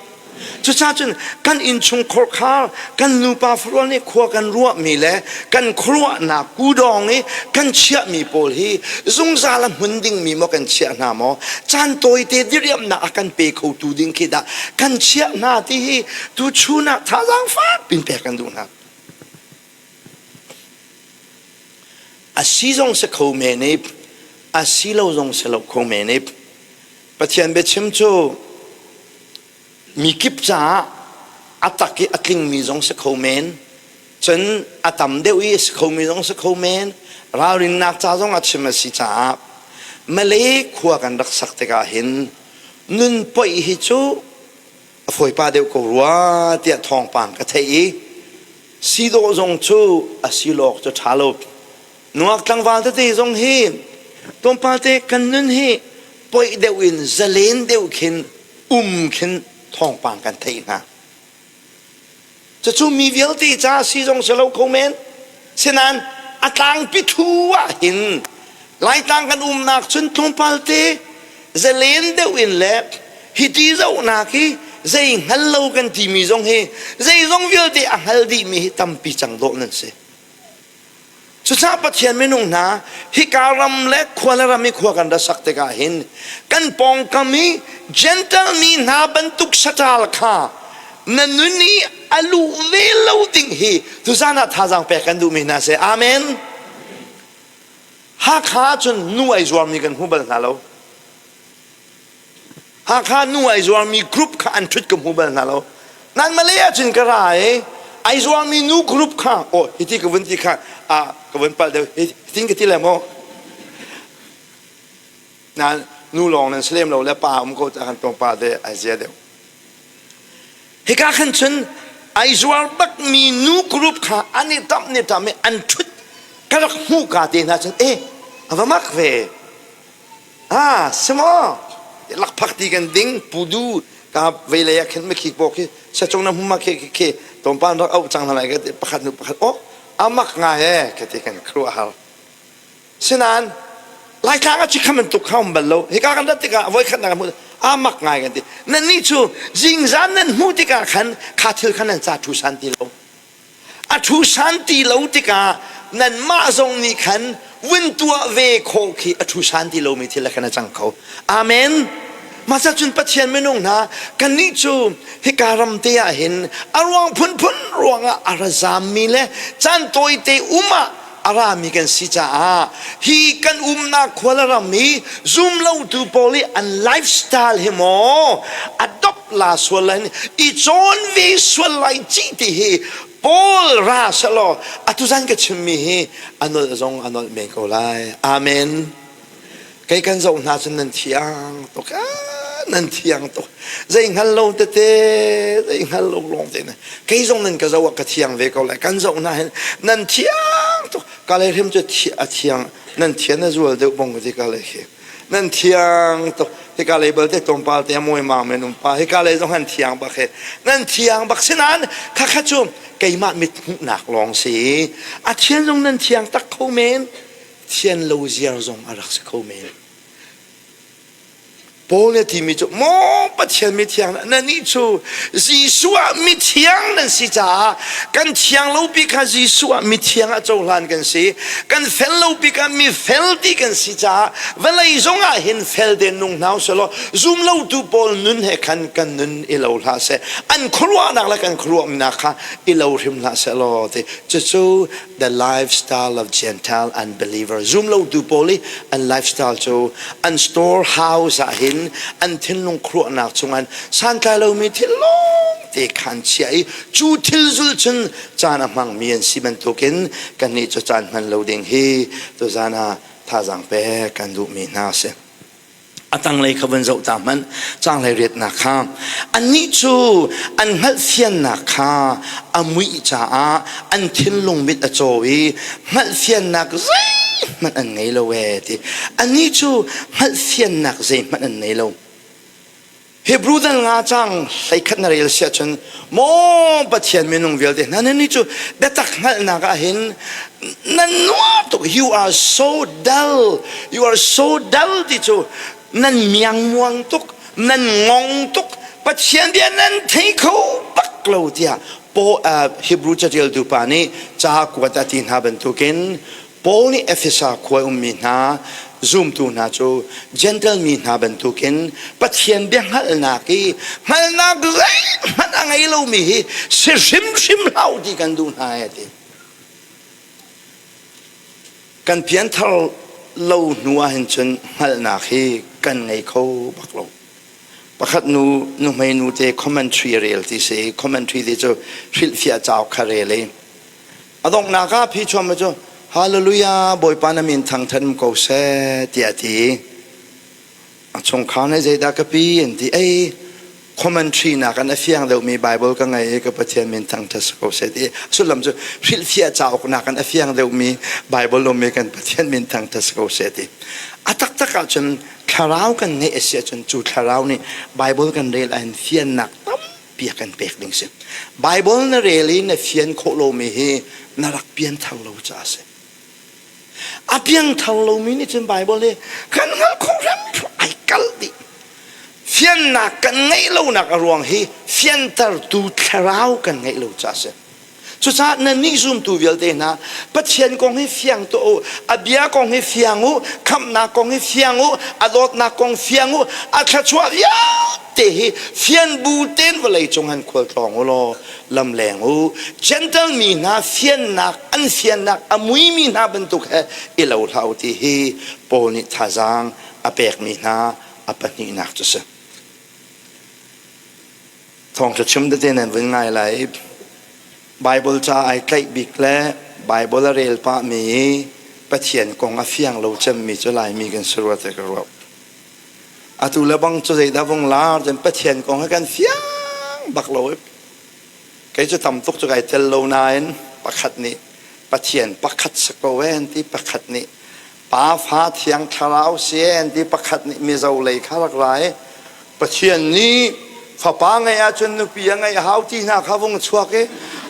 Cucaah cun kan innchungkhar khar kan nupa farual nih khua kan ruahmi le kan khuaruahnak kudawng i kan chiahmi pawl hi zungzal a hmun dingmi maw kan chiah hna maw caan tawite diriamnak a kan pe khotu ding khi dah kan chiah hna ti hi tuchun ah thazaang fak pin pek kan duh hna. A si zong si kho men i a si lo zong si lo kho men i Pathian biachim cu mi kip caah a tak i a tlingmi zong si kho men cun a tam deuh i a si khomi zong si kho men ralrinnak ca zong a chim a si caah Malay khua kan rak sak tikah hin nun poih hi cu a fawipa deuh ko rua tiah thawngpang ka theih i sidawh zong cu a si lawk cu ṭha lo nuak tlangval tete zong hi tlawmpal te kan nun hi poih deuh in zalen deuh khin um khin thawngpang kan theih hna Cucu mi vialte ca si zong si lo kho men. Sinain a tlangpi thu ah hin Laitlang kan umnak cun tlawmpal te zalen deuh in le hiti zohnak hi zei hngal lo kan timi zong hi zeizong vialte a hngal dihmi hi tampi cang dawh nan si. Cucaah Pathian minung hna hika ram le khua le ram i khua kan ra sak tikah hin kan pawngkam i Gentle mi hna bantuk saṭal kha na nun i a luh ve lo ding hi tuzan ah thazaang pek kan duhmi hna si. Amen. Hakha cun nu ai zuarmi kan hmu bal hna lo. Hakha nu ai zuarmi group kha an ṭhut ka hmu bal hna lo. Nan Malay ahcun ka ra i ai zuarmi nu group kha aw hiti ka vun ti kha ah ka vun palh deuh hitin ka ti le maw na nu lawng nan si lem lo le pa um ko ta kan tong pa te ai zia deuh. Hika khan cun ai zuar bakmi nu group kha an i tamh ni tam i an ṭhut. Ka rak hmuh ka te hna cun eh a va mak ve. Ah simo lakphak ti kan ding pudu ka veilei ah khin mikhik paw khi sachung na hmuma khi khi khi tlawmpal rak auh cang hna lai ka ti pakhat hnu pakhat oh amak ngai e ka ti kan khuaruah har. Sinain Laitlang ah cikha bantuk kha um bal lo. Hika kan rat tikah voi khatnak hmuh aa mak ngai kan ti. Nannih cu zingzan nan hmuh tikah khan kha thil kha nan ca ṭhu san ti lo. A ṭhu san ti lo tikah nanmah zong nih khan vun tuah ve khawh khi a ṭhu san ti lomi thil khan a cang kho. Amen. Mah cun Pathian minung hna kannih cu hika ram te ah hin a ruang phunphun ruangah a ra zammi le caan tawite um ah a rami kan si caah hi kan umnak khua le ram hi zumlotu pawl i an lifestyle hi maw adopt la sual lai i cawn ve sual lai ci ti hi Paul ra selaw atu zan ka chimmi hi a nolh zong a nolh men ko lai. Amen. Kei kan zoh hna cun nan thiang tuk nan thiang tuk zei hngal lo tete zei hngal lo lawng te kei zong nan ka zoh ah ka thiang ve ko lai kan zoh hna hin nan thiang tuk ka le hrim cu a thiang nan thian a zual deuh bong ti ka le khi nan thiang tuk hika lei balte tlawmpal te a mawi mang men um pa hika lei zong han thiang bak he nan thiang bak sinan kha kha cu keimah mit hmuhnak lawng si a thian zong nan thiang tak kho men thian lo ziar zong a rak si kho men. Paul nih a timi cu maw Pathian mithiang nannih cu Jesuh ah mithiang nan si caah kan thiang lo bik kha Jesuh ah mithiang ah cohlan kan si kan fel lo bik ah mifel ti kan si caah vawlei zong ah hin fel den nung hna usih law zum lotu pawl nun he khan kan nun i lo hlah seh an khuaruahnak le kan khuaruahnak kha i lo hrim hlah seh law ti cucu the lifestyle of Gentile unbeliever. Zumlotu pawl i an lifestyle cu an storehouse ah hin an thinlung khuaruahnak chungah santlai lomi thil lawng te khan chia i cu thil zul cun caan a hmangmi an si bantukin kannih cu caan hman lo ding hi tuzan ah thazaang pek kan duhmi hna a si. A tanglei kha van zoh ta hmanh canglei riatnak kha annih cu an hngalhfiannak kha a muih caah an thinlung mit a caw i hngalhfiannak zeihmanh an ngei lo ee ti annih cu hngalhfiannak zeihmanh an ngei lo Hebrew dal nga cang hleikhat na rel siah cun maw Pathian minung vialte hna nan nih cu biatak hngalhnak ah hin nan nuam tuk you are so dull you are so dull ti cu nan miangmuang tuk nan ngong tuk Pathian bia nan thei kho bak lo tiah Paul Hebrew catialtu pa nih ca kuat a ti hna bantukin Paul nih Efesa khua ummi hna zumtu hna cu Gentle mi hna bantukin Pathian bia hngalhnak i hngalhnak zeihmanh a ngei lomi hi si hrimhrim hlah u ti kan duh hna e ti. Kan pianthar lo hnu ah hin cun hngalhnak hi kan ngei kho bak lo. Pakhat nu nuhmei nu te commentary rel ti si commentary ti cu hrilhfiah cauk kha rel i A donghnak ah phichuam cu Hallelujah Bawipa na min thangthat ko seh tiah a ti. A chungkhar nih zeidah ka pi an ti. Ei commentary nak an a fiang deuhmi Bible ka ngei i ka Pathian min thangthat si ko seh ti. Sullam cu hrilhfiah cauk nak an a fiang deuhmi Bible ummi kan Pathian min thangthat si ko seh ti. A taktak ahcun thlarau kan ngeih a si ahcun cu thlarau nih Bible kan rel ahhin fiannak tam bia kan pek ding si. Bible na rel i na fian khawh lomi hi na rak pianthar lo caah a si. A piangthar lomi nih cun Bible hi kan hngalh khawh hrimhrim ai kalh dih. Fiannak kan ngeih lonak a ruang hi fiantertu thlarau kan ngeih lo caah a si. Cucaah nannih zumtu vialte hna Pathian kong hi fiang tuah u, a bia kong hi fiang u, khamhnak kong hi fiang u, a dawtnak kong fiang u, a thluachuah vialte hi fian bu tein vawlei cung han khualtlawng u law lam leng u. Gentle mi hna fiannak an fiannak a muimi hna bantuk he i lo hlah u ti hi Paul nih thazaang a pekmi hna a pahnihnak cu si. Thawngṭha chim tete nan vun ngai lai. Bible ca ai tlaih bik le Bible a rel pahmi i Pathian kong a fiang lo cemmi cu Laimi kan si rua te ka ruah. Atu le bang cu zeidah vung lar cun Pathian kong hi kan fiang bak lo i kei cu tam tuk cu kai tel lo nain pakhat nih. Pathian pakhat si ko e an ti pakhat nih Pa fa thiang thlarau si e an ti pakhat nih Mizo lei kha rak ra i Pathian nih fapa ngeih ahcun nupi a ngeih hau ti hna kha vung chuak i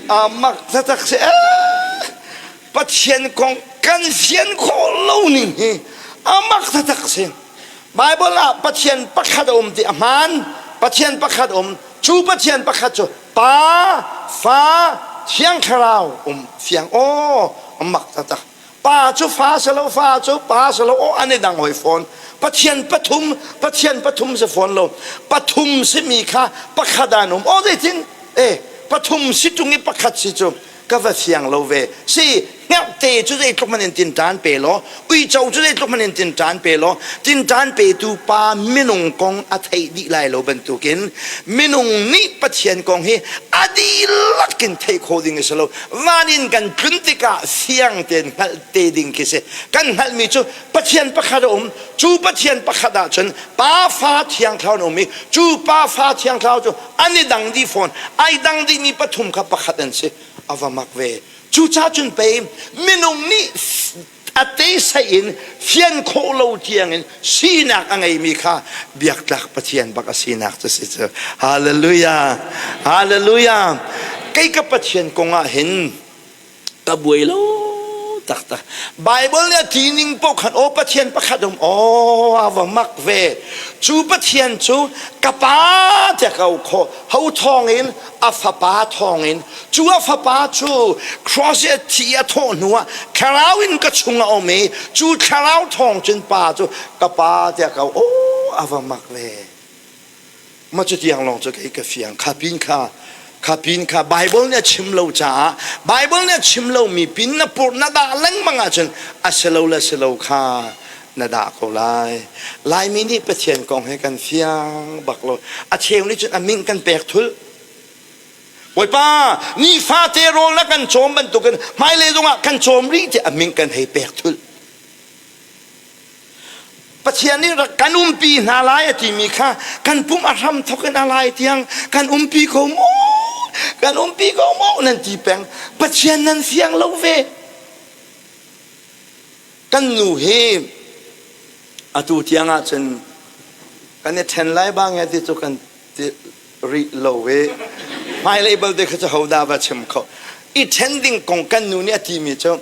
a mak taktak si ee Pathian kong kan fian khawh lo ning hi a mak taktak si Bible ah Pathian pakhat a um ti a hmaan Pathian pakhat um cu Pathian pakhat cu Pa Fa Thiang Thlarau um fiang aw a mak taktak Pa cu fa si lo fa cu pa si lo aw an i dang hoi fawn Pathian pathum Pathian pathum si fawn lo pathum simi kha pakhat an um aw zeitin e pathum si tung i pakhat si cu ka va fiang lo ve si hngerhte cu zeitluk hmanh in tinṭan pe law uico cu zeitluk hmanh in tinṭan pe law tinṭan petu pa minung kong a theih dih lai lo bantukin minung nih Pathian kong hi a dihlak in theih khawh ding a si lo van in kan tlun tikah fiang tein hngalh te ding khi si kan hngalhmi cu Pathian pakhat a um cu Pathian pakhat ahcun Pa Fa Thiang Thlarau an um i cu Pa Fa Thiang Thlarau cu an i dang dih fawn ai dang dihmi pathum kha pakhat an si a va mak ve cucaah cun pei minung nih a te sei in fian khawh lo tiangin sinak a ngeimi kha biaktlak Pathian bak a sinak cu si cu hallelujah hallelujah kei ka Pathian kong ah hin ka buai lo taktak Bible nih a ti ning paoh khan aw Pathian pakhat um aw a va mak ve cu Pathian cu ka pa tiah ka auh khawh ho thawngin a fapa thawngin cu a fapa cu cross i a thi a thawh hnu ah thlarau in ka chung a um i cu thlarau thawng cun pa cu ka pa tiah ka auh aw a va mak ve Ma cu tiang lawng cu kei ka fiang. Kha pin kha kha pin kha Bible nih a chim lo caah Bible nih a chim lomi pin na purh na dah lengmang ahcun a si lo le si lo kha na dah ko lai. Laimi nih Pathian kong he kan fiang bak lo. A cheu nih cun a min kan pek thul. Bawipa nifate rawl na kan cawm bantukin hmailei zongah kan cawm rih tiah a min kan hei pek thul. Pathian nih rak kan umpi hna lai a timi kha kan pum a hram thawk in a lai tiang kan umpi ko maw kan umpi ko maw nan ti peng Pathian nan fiang lo ve kan nu hi atu tiang ah cun kan i ṭhen lai bang ti cu kan ti rih lo i hmailei balte kha cu hodah va chim kho i ṭhen ding kong kan nu nih a timi cu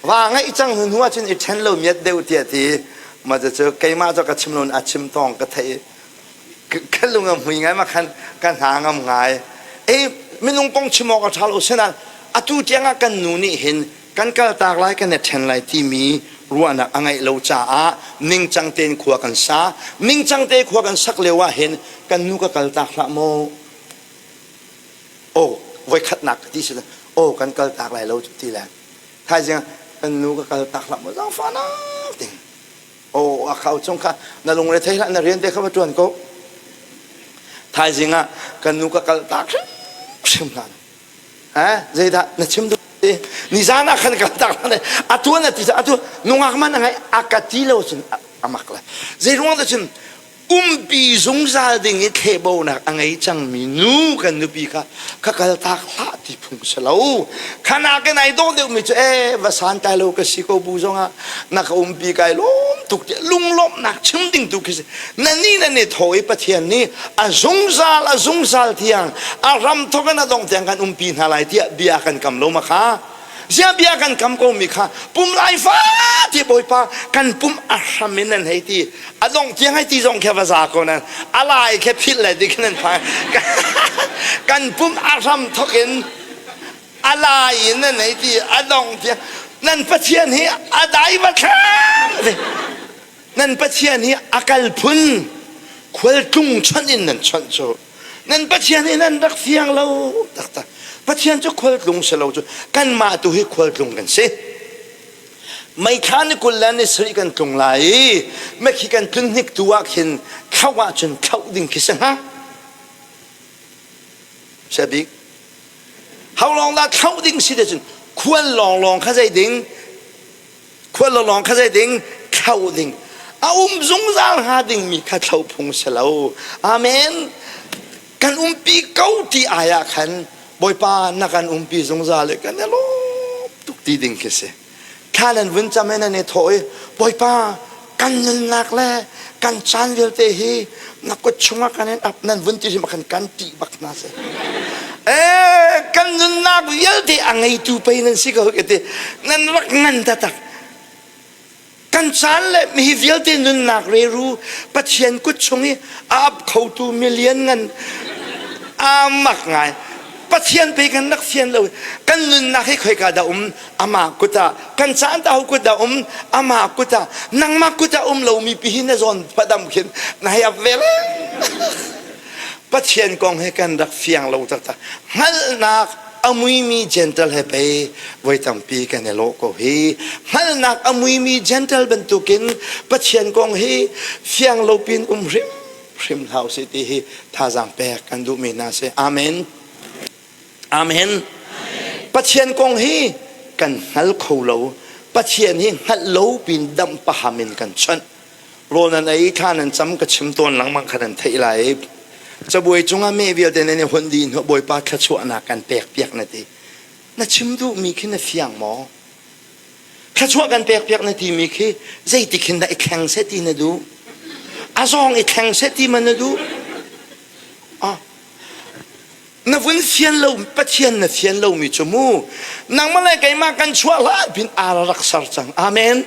Va ngeih cang hnu hnu ahcun i ṭhen lo miat deuh tiah ti ma cu keimah cu ka chim lo a chim tawng ka theih ka lung a hmui ngai ma khan ka hna ngam ngai e minung kong chim awk a ṭha lo sinain atu tiang ah kan nu nih hin kan kaltak lai kan i ṭhen lai timi ruahnak a ngeih lo caah ningcang tein khua kan sa ningcang te khua kan sak lio ah hin kan nu ka kaltak hlah maw oh voikhatnak ka ti si oh kan kaltak lai lo ti le thaizing kan nu ka kal tak hlah maw zaangfahnak ding oh a khau chung kha na lungre thei hlah na rian te kha va tuan ko thaizing ah kan nu ka kal tak hrim hrim hlah ha zeidah na chim duh nizan ah khan kal tak hlah atu na ti atu nungak man ngai a ka ti lo cun amak la zei ruang dah cun umpi zungzal ding i thlehbonak a ngei cangmi nu kan nupi kha ka kaltak hlah ti phung si lo khanak in ai dawh deuhmi cu e va santlai lo ka si ko bu zongah na ka umpi kai lawm tuk tiah lunglawmhnak chim ding tu khi si na ni na ni thaw i Pathian nih a zungzal a zungzal tiang a ram thawk in a dong tiang kan umpi hna lai tiah bia kan kam lo ma kha Ziah bia kan kam ko mi kha pum lai fa ti bawipa kan pum a hram in nan hei ti a dong tiang hei ti zong khe va za ko nan a lai khe philh le dik nan phai kan pum a hram thok in a lai in nan hei ti a dong tiang nan pathian hi a dai va thlang nan pathian hi a kal phun khualtlung chawnh in nan chawnh cu Nan Pathian hi nan rak fiang lo taktak. Pathian cu khualtlung si lo cu kanmah tu hi khualtlung kan si. Meithla ni 20 le ni sarih kan tlung lai i mekhi kan tlun hnik tu ah khin thlauh ahcun thlauh ding khi si hnga. Sia bik. How long dah thlauh ding si te cun khual lawnglawng kha zei ding khual lawng kha zei ding thlo ding a um zungzal hnga dingmi kha thlo phung si lo amen kan umpi ko ti ai ah khan bawipa na kan umpi zungzal i kan i lawm. tuk ti ding khi si. Thla nan vun cam i nan i thawh i Bawipa kan nunnak le kan caan vialte hi na kut chungah kan in ap nan vun ti hrim khan kan ṭih bak hna si. Eh kan nunnak vialte a ngeitu pei nan si ko ka ti. Nan rak ngan taktak. Kan caan le mi vialte nunnak reru Pathian kut chung i a ap khotu milian ngan aa mak ngai. Pathian pe kan rak fian lo. Kan nunnak hi khoika dah um? Amah kut ah. Kan caan dah kut dah um? Amah kut ah. Nangmah kut ah um lomi pi hi na zawn padam khin na hei ap ve Pathian kong he kan rak fiang lo taktak. Hngalhnak a muimi gentle he pei voi tampi kan i lawh ko hi. Hngalhnak a muimi gentle bantukin Pathian kong hi fiang lo pin um hrim hrim hlah usih ti hi thazaang pek kan duhmi hna si. Amen. Amen. Pathian kong hi kan hngal kho lo. Pathian hi hngalh lo pin damh paham in kan chawnh. Rawl nan ei thla nan cam ka chim tawn lengmang kha nan theih lai. Cabuai cungah meh vialte nan i hunh dih hnu Bawipa thluachuahnak kan pek piak na ti. Na chim duhmi khi na fiang maw? Thluachuah kan pek piak na timi khi zeitik hin dah i thleng seh ti na duh? A zawng i thleng seh ti ma na duh? Ah, na vun fian lo Pathian na fian lomi cu mu nangmah le keimah kan chuah hlan pin ar rak ser cang amen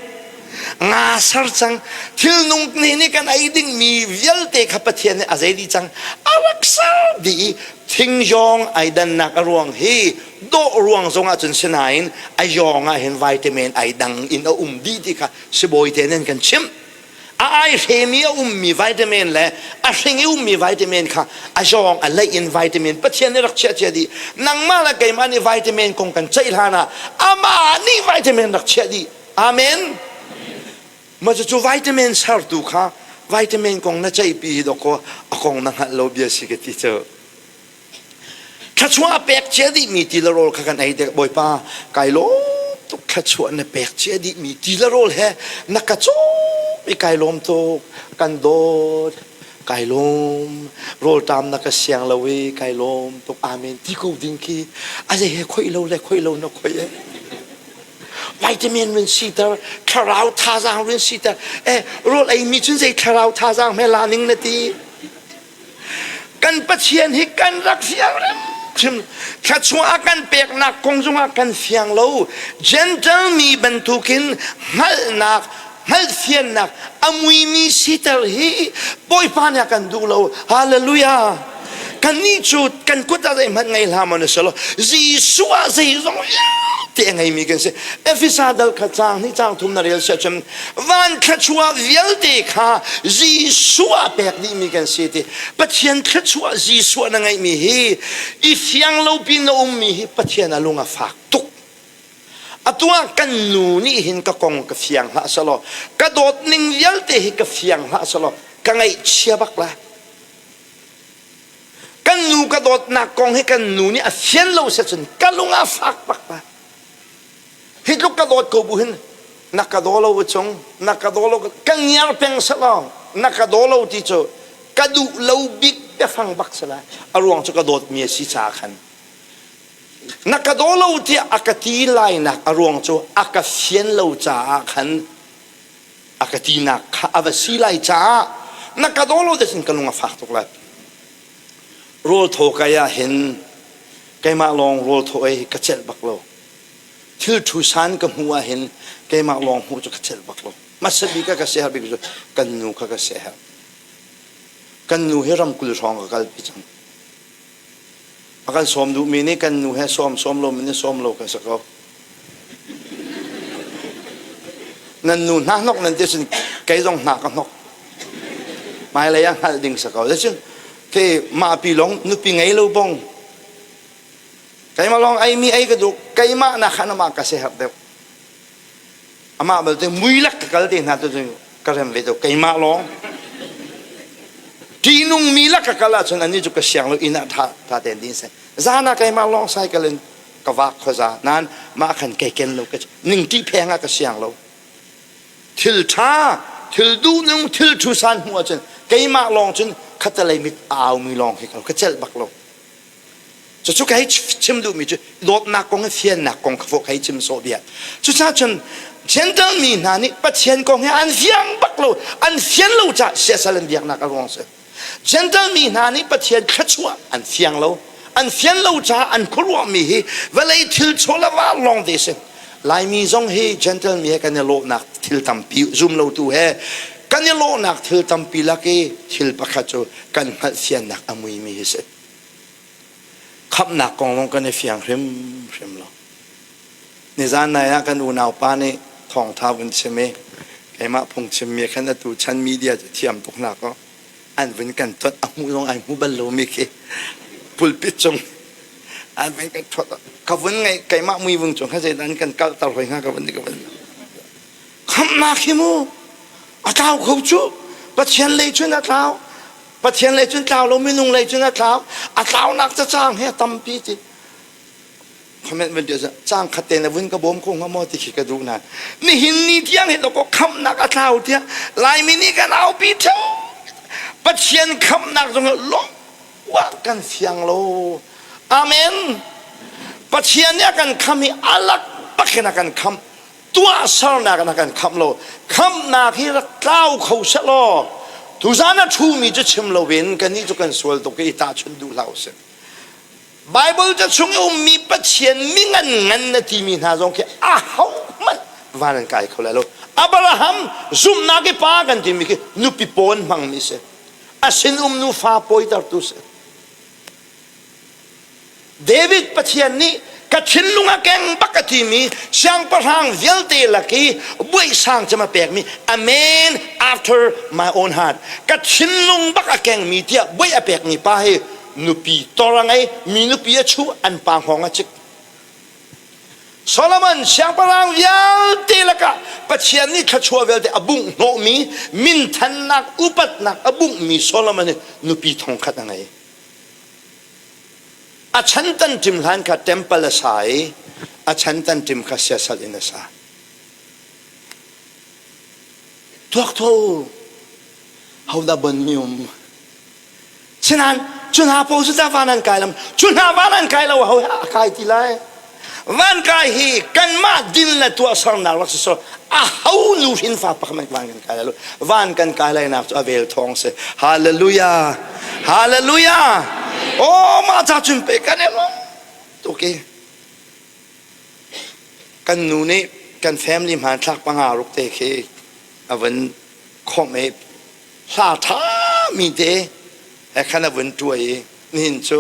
nga ser cang thil nung nih nih kan ei dingmi vialte kha Pathian nih a zei dih cang a rak ser dih i thingzawng ai dannak a ruang hi dawh ruang zong ah cun sinain a yawng ah hin vitamin ai dang in a um dih ti kha sibawi te nan kan chimh a ai hremi a ummi vitamin le a hring i ummi vitamin kha a zawng a leih in vitamin Pathian nih rak chiah cia dih nangmah le keimah nih vitamin kong kan ceih hlan ah amah nih vitamin rak chiah dih amen ma cu vitamin sertu kha vitamin kong na ceihpi hi dawkaw a kong na hngalh lo bia si ka ti cu Thluachuah a pek cia dihmi ti le rawl kha kan ei dek Bawipa kai lawm tuk thluachuah na pek cia dihmi ti le rawl he na ka cawm i kai lawm tuk kan dawt kai lawm rawlṭam na ka siang lo i kai lawm tuk amen ti ko ding khi a zei he khoih lo le khoih lo na khoih e vitamin run siter thlarau thazaang run siter eh rawl ei mi cun zei thlarau thazaang hme la ning na ti Kan Pathian hi kan rak fiang hrimhrim. Thluachuah a kan peknak kong zongah kan fiang lo. Gentle mi bantukin hngalhnak, hngalhfiannak a muimi siter hi Bawipa nih a kan duh lo. Hallelujah. Kannih cu kan kut ah zeihmanh ngei hlah maw na si lo. Jesuh ah zeizong vialte a ngeimi kan si. Efesa dal kha caang hnih caang thum na rel siah cun van thluachuah vialte kha Jesuh ah pek dihmi kan si ti Pathian thluachuah Jesuh na ngeihmi hi i fiang lo pin na ummi hi Pathian a lung a fak tuk. Atu ah kan nu nih hin ka kong ka fiang hlah selaw ka dawt ning vialte hi ka fiang hlah selaw ka ngaihchia bak lai. Kan nu ka dawtnak kong hi kan nu nih a fian lo si cun ka lung a fak bak lai. Hi tluk ka dawt ko bu hin na ka daw lo cung na ka daw lo ka ngiar peng selaw na ka daw lo ti cu ka duh lo bik biafang bak si lai a ruang cu ka dawtmi a si caah khan na ka daw lo tiah a ka ti lainak a ruang cu a ka fian lo caah khan a ka tinak kha a va si lai caah na ka daw lo ti cun ka lung a fak tuk lai rawl thaw kai ah hin keimah lawng rawl thaw ei ka celh bak lo thil thu san ka hmuh ah hin keimah lawng hmuh cu ka celh bak lo hmasa bik ah ka siaherh bik cu kan nu kha ka siaherh kan nu hi ramkul hrawng ka kalpi cang a kan sawm duhmi nih kan nu he sawm sawm lomi nih sawm lo kan si ko nan nu hna hnok nan ti cun kei zong hna ka hnok hmailei ah hngalh ding si ko cun ke mah pi long nupi ngei lo bong keimah lawng ei mi ei ka duh keimah nak khan amah ka siaherh deuh amah balte muilak ka kal te hna tu cu ka rem ve deuh keimah lawng ṭihnung mi lak ka kal ahcun anih cu ka siang lo inn ah ṭha ṭha tein din seh zan ah keimah lawng cycle in ka vak khuaza nain mah khan kei ken lo ka ningṭi pheng ah ka siang lo thil ṭha thil duhnung thil ṭhu san hmuh ahcun keimah lawng cun khatalei mit a aumi lawng khi ka celh bak lo. Cucu ka hei chim duhmi cu dawtnak kong he fiannak kong kha fawh ka hei chim sawh bia. Cucaah cun Gentle mi hna nih Pathian kong he an fiang bak lo, an fian lo caah siasal an biaknak a ruang si. Gentle mi hna nih Pathian thluachuah an fiang lo. An fian lo caah an khuaruahmi hi vawlei thil chaw le va lawng te si. Laimi zong hi gentle mi he kan i lawhnak thil tampi zum lotu he kan i lawhnak thil tampi lak i thil pakhat cu kan hngalhfiannak a muimi hi si. Khamhnak kong zong kan i fiang hrimhrim lo. Nizan nai ah kan unau pa nih thawngtha vun chim i keimah phungchimmi khan atu chan media cu thiam tuk hna kaw an vun kan tonh a hmuh zong ai hmu bal lomi khi pulpit cung an vun kan thuat ka vun ngai keimah mui vung cung kha zeidah an kan kalter hoi hnga ka vun ka vun khamhnak hi mu a tlau kho cu Pathian lei cun a tlau Pathian lei cun tlau lo minung lei cun a tlau a tlaunak cacang he a tampi ti comment van tiah cang khat te na vun ka bawm ko hnga maw ti khi ka duh na nihin ni tiang hi ko khamnak a tlau tiah laimi nih kan aupi theo Pathian khamnak zong lawng kan fiang lo amen Pathian nih a kan kham hi alak bakin a kan kham tuahsernak in a kan khamh lo khamhnak hi rak tlau kho seh law tuzan a ṭhumi cu chim loin kannih cu kan sual tuk i tahchunh duh hlah usih Bible ca chung i ummi Pathian mi ngan ngan na timi hna zong khi ahohmanh van an kai kho lai lo. Abraham zumhnak i pa kan timi khi nupi pawn hmangmi si. A sinum nu fa pawitertu si. David Pathian nih ka thinlung a keng bak a timi siangpahrang vialte lak i buaihsang cem a pekmi a man after my own heart ka thinlung bak a kengmi tiah buaih a pekmi pa hi nupi tor a ngei mi nupi a chuh an pa hngawng a cik Solomon siangpahrang vialte lakah Pathian nih thluachuah vialte a bungh hnawhmi minthannak upatnak a bunghmi Solomon hi nupi thongkhat a ngei a chan tan ṭim hlan kha temple a sa i a chan tan ṭim kha siasal in a sa tuak tho hodah bon mi um Sinain cu hna paoh cu ta van an kai lam cu hna van an kai lo ho a kai ti lai van kai hi kanmah din le tuahsernak rak si so a ho nu hrin fa pakhat van kan kai lai lo van kan kai lai nak cu a vel thawng si hallelujah hallelujah oh mah ca cun pe kan i lawm tuk i kan nu nih kan family hmanthlak panga ruk te khi a van khomh i hla ṭhami te he khan a vun ṭuai i nihin cu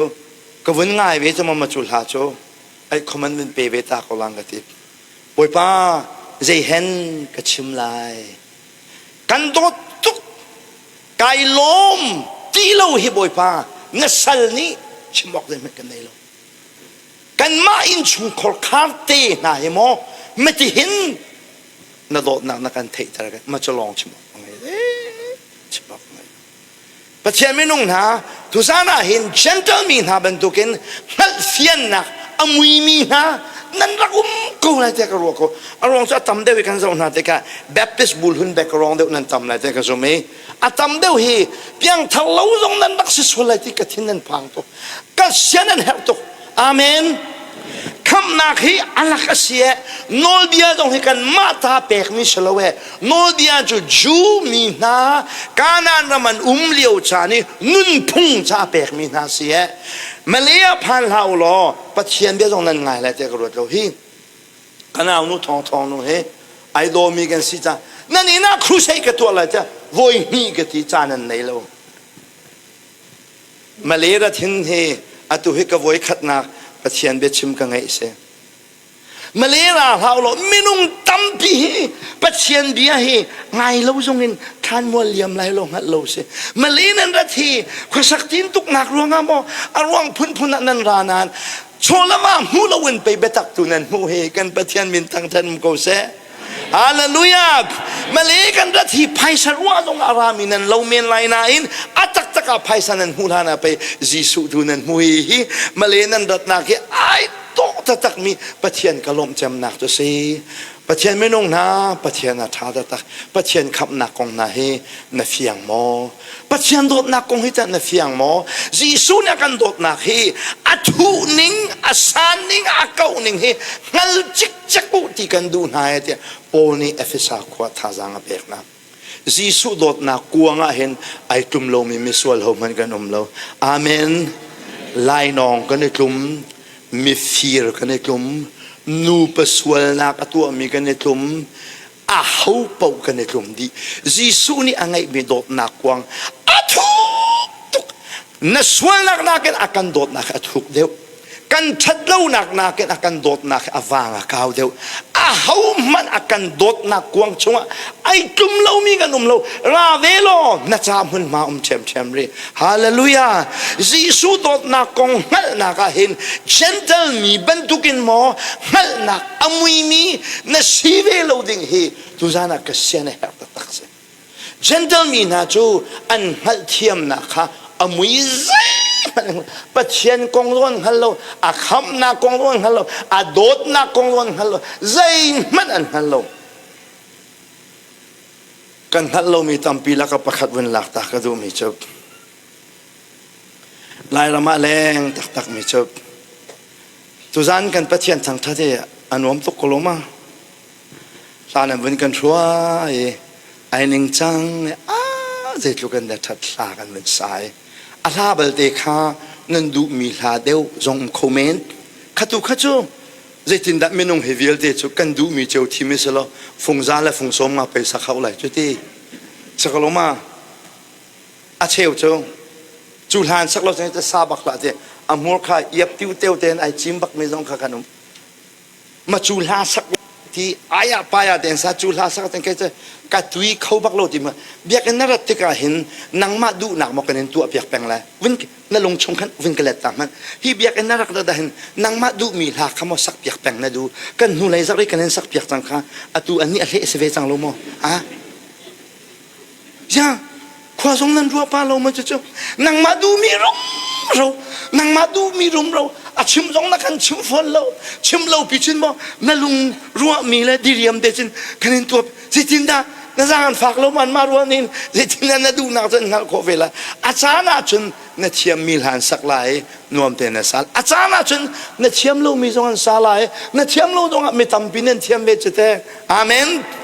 ka vun ngai ve cu mama cu hla cu ai comment vun pe ve ta ko lang ka ti Bawipa zei hen ka chim lai kan dawt tuk kai lawm ti lo hi Bawipa na sal nih chim awk zeihmanh kan nei lo kanmah innchungkhar khar te hna hi maw matihin na dawtnak na kan theihter kan ma cu lawng chim awk ngei chim awk ngei Pathian minung hna tuzan ah hin gentle mi hna bantukin hngalhfiannak a muimi hna nan rak um ko lai tiah ka ruah ko a ruang cu a tam deuh i kan zoh hna tikah Baptist bulhun background deuh nan tam lai tiah ka zum i a tam deuh hi piangthar lo zong nan rak si sual lai ti ka thin nan phang tuk ka sian an herh tuk Amen. Khamhnak hi alak a si e. Nawlbia zong hi kan mah ta pekmi si lo e. Nawlbia cu Jew mi hna Kanaan ram an um lio caan i nunphung ca pekmi hna si e. Malay ah phan hlah u law Pathian bia zong nan ngai lai tiah ka ruat lo hi. Ka nau nu thawng thawng nu hi ai dawmi kan si ca nan inn ah crusade ka tuah lai tiah voi hnih ka ti ca nan nei lo. Malay rathin hi atu hi ka voi khatnak Pathian biachim ka ngeih si. Malay ra hlah law minung tampi hi Pathian bia hi ngai lo zong in thlanmual liam lai lo hngalh lo si. Malay nan rat hi khuasak tin tuknak ruangah maw a ruang phunphun ah nan ra nain chawlama hmu lo in pei biatak tu nan hmuh hi kan Pathian min thangthan ko seh. Hallelujah! Male kan rat hi phaisa ruah zong a rami nan lo men lai nain a taktak ah phaisa nan hmuh hlan ah pei Jesuh tu nan hmu hi hi male nan ratnak hi ai dawh taktak mi Pathian ka lawmh cemnak cu si. Pathian minung hna, Pathian a ṭha taktak. Pathian khamhnak kong hna hi na fiang maw? Pathian dawtnak kong hi tah na fiang maw? Jesuh nih a kan dawtnak hi a thuh ning, a san ning, a kauh ning hi hngal cikcek u ti kan duh hna e tiah Paul nih Efesa khua thazaang a pek hna. Jesuh dawtnak kuang ah hin ai tlum lomi misual hohmanh kan um lo. Amen. Lainawng kan i tlum, mifir kan i tlum, nupa sualnak a tuahmi kan i tlum, a ho paoh kan i tlum dih. Jesuh nih a ngeihmi dawtnak kuang a thuk tuk. Na sualnak nakin a kan dawtnak a thuk deuh. Kan ṭhatlonak nakin a kan dawtnak hi a vang a kau deuh. Ahohmanh a kan dawtnak kuang chungah ai tlum lomi kan um lo. Ra ve law na ca hmunhma um ṭhiamṭhiam rih. Hallelujah! Jesuh dawtnak kong hngalhnak ah hin Gentle mi bantukin maw hngalhnak a muimi na si ve lo ding hi tuzan ah ka sian a herh taktak si. Gentle mi hna cu an hngalhthiamnak kha a mui zeihmanh Pathian kong zong an hngal lo, a khamhnak kong zong an hngal lo, a dawtnak kong zong an hngal lo, zeihmanh an hngal lo. Kan hngalh lomi tampi lakah pakhat vun lak ta ka duhmi cu Lairam ah leng taktakmi cu tuzan kan Pathian thangṭhat hi a nuam tuk ko lo ma? Hla nan vun kan hruai i ai ning cang a zeitluk in dah ṭhat hla kan vun sa i a hla balte kha nan duhmi hla deuh zong um kho men khatu kha cu zeitindah minung hi vialte cu kan duhmi cio thim i selaw fungza le fungsawm nga pei sak hau lai cu ti sakaloma a cheu cu cu hlan sak lo cun sa bak hlah ti a hmur kha iap tiu teu tein ai cim bak mi zong kha kan um Ma cu hla sak ti aya paya ten sa cu hla sak ten ke ka tui kho bak lo ti ma biakinn na rat tikah hin nangmah duhnak maw kan in tuah piak peng lai vun na lung chung khan vun ka let ta hmanh hi biakinn na rak da hin nangmah duhmi hla kha maw sak piak peng na du kan hnu lei zak kan in sak piak cang kha atu an nih a hleh si ve cang lo maw ha Ya, khua zong nan ruah pa lo ma cucu. Nangmah duhmi rumro, nangmah duhmi rumro, a chim zong na kan chim fawn lo. Chim lo pi chin maw, na lung ruahmi le diriam te cun kan in tuap. Zeitindah na zaang an fak lo man ma ruah nin zeitindah na duhnak cu an hngalh khawh ve lai. A caan ah cun na thiammi hla an sak lai nuam te na sal. A caan ah cun na thiam lomi zong an sa lai. Na thiam lo zong ah mi tampi nan thiam ve cu te. Amen.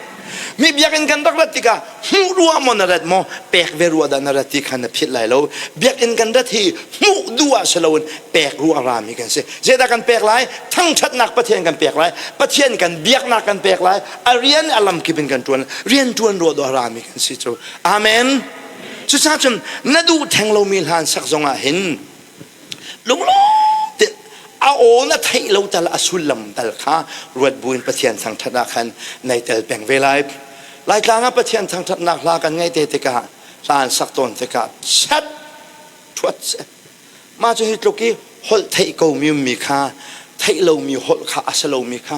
Mi biakinn kan rak rat tikah hmuh ruah maw na rat maw pek ve ruah dah na rat ti kha na philh lai lo. Biakinn kan rat hi hmuh duh ah si loin pek ruah rami kan si. Zeidah kan pek lai? Thangṭhatnak Pathian kan pek lai. Pathian kan biaknak kan pek lai. A rian a lamkip in kan ṭuan. Rian ṭuan ruah duh a rami kan si cu. Amen. Cucaah cun na duh theng lomi hlan sak zongah hin lunglawm te a aw na theih lo tal a sullam tal kha ruat buin Pathian thangṭhat ah khan nei tel peng ve lai. Laitlang ah Pathian thangṭhatnak hla kan ngaih te tikah hla an sak tawn tikah chat ṭhuat si. Mah cu hi tluk i holh theih ko mi ummi kha theih lomi holh kha a si lomi kha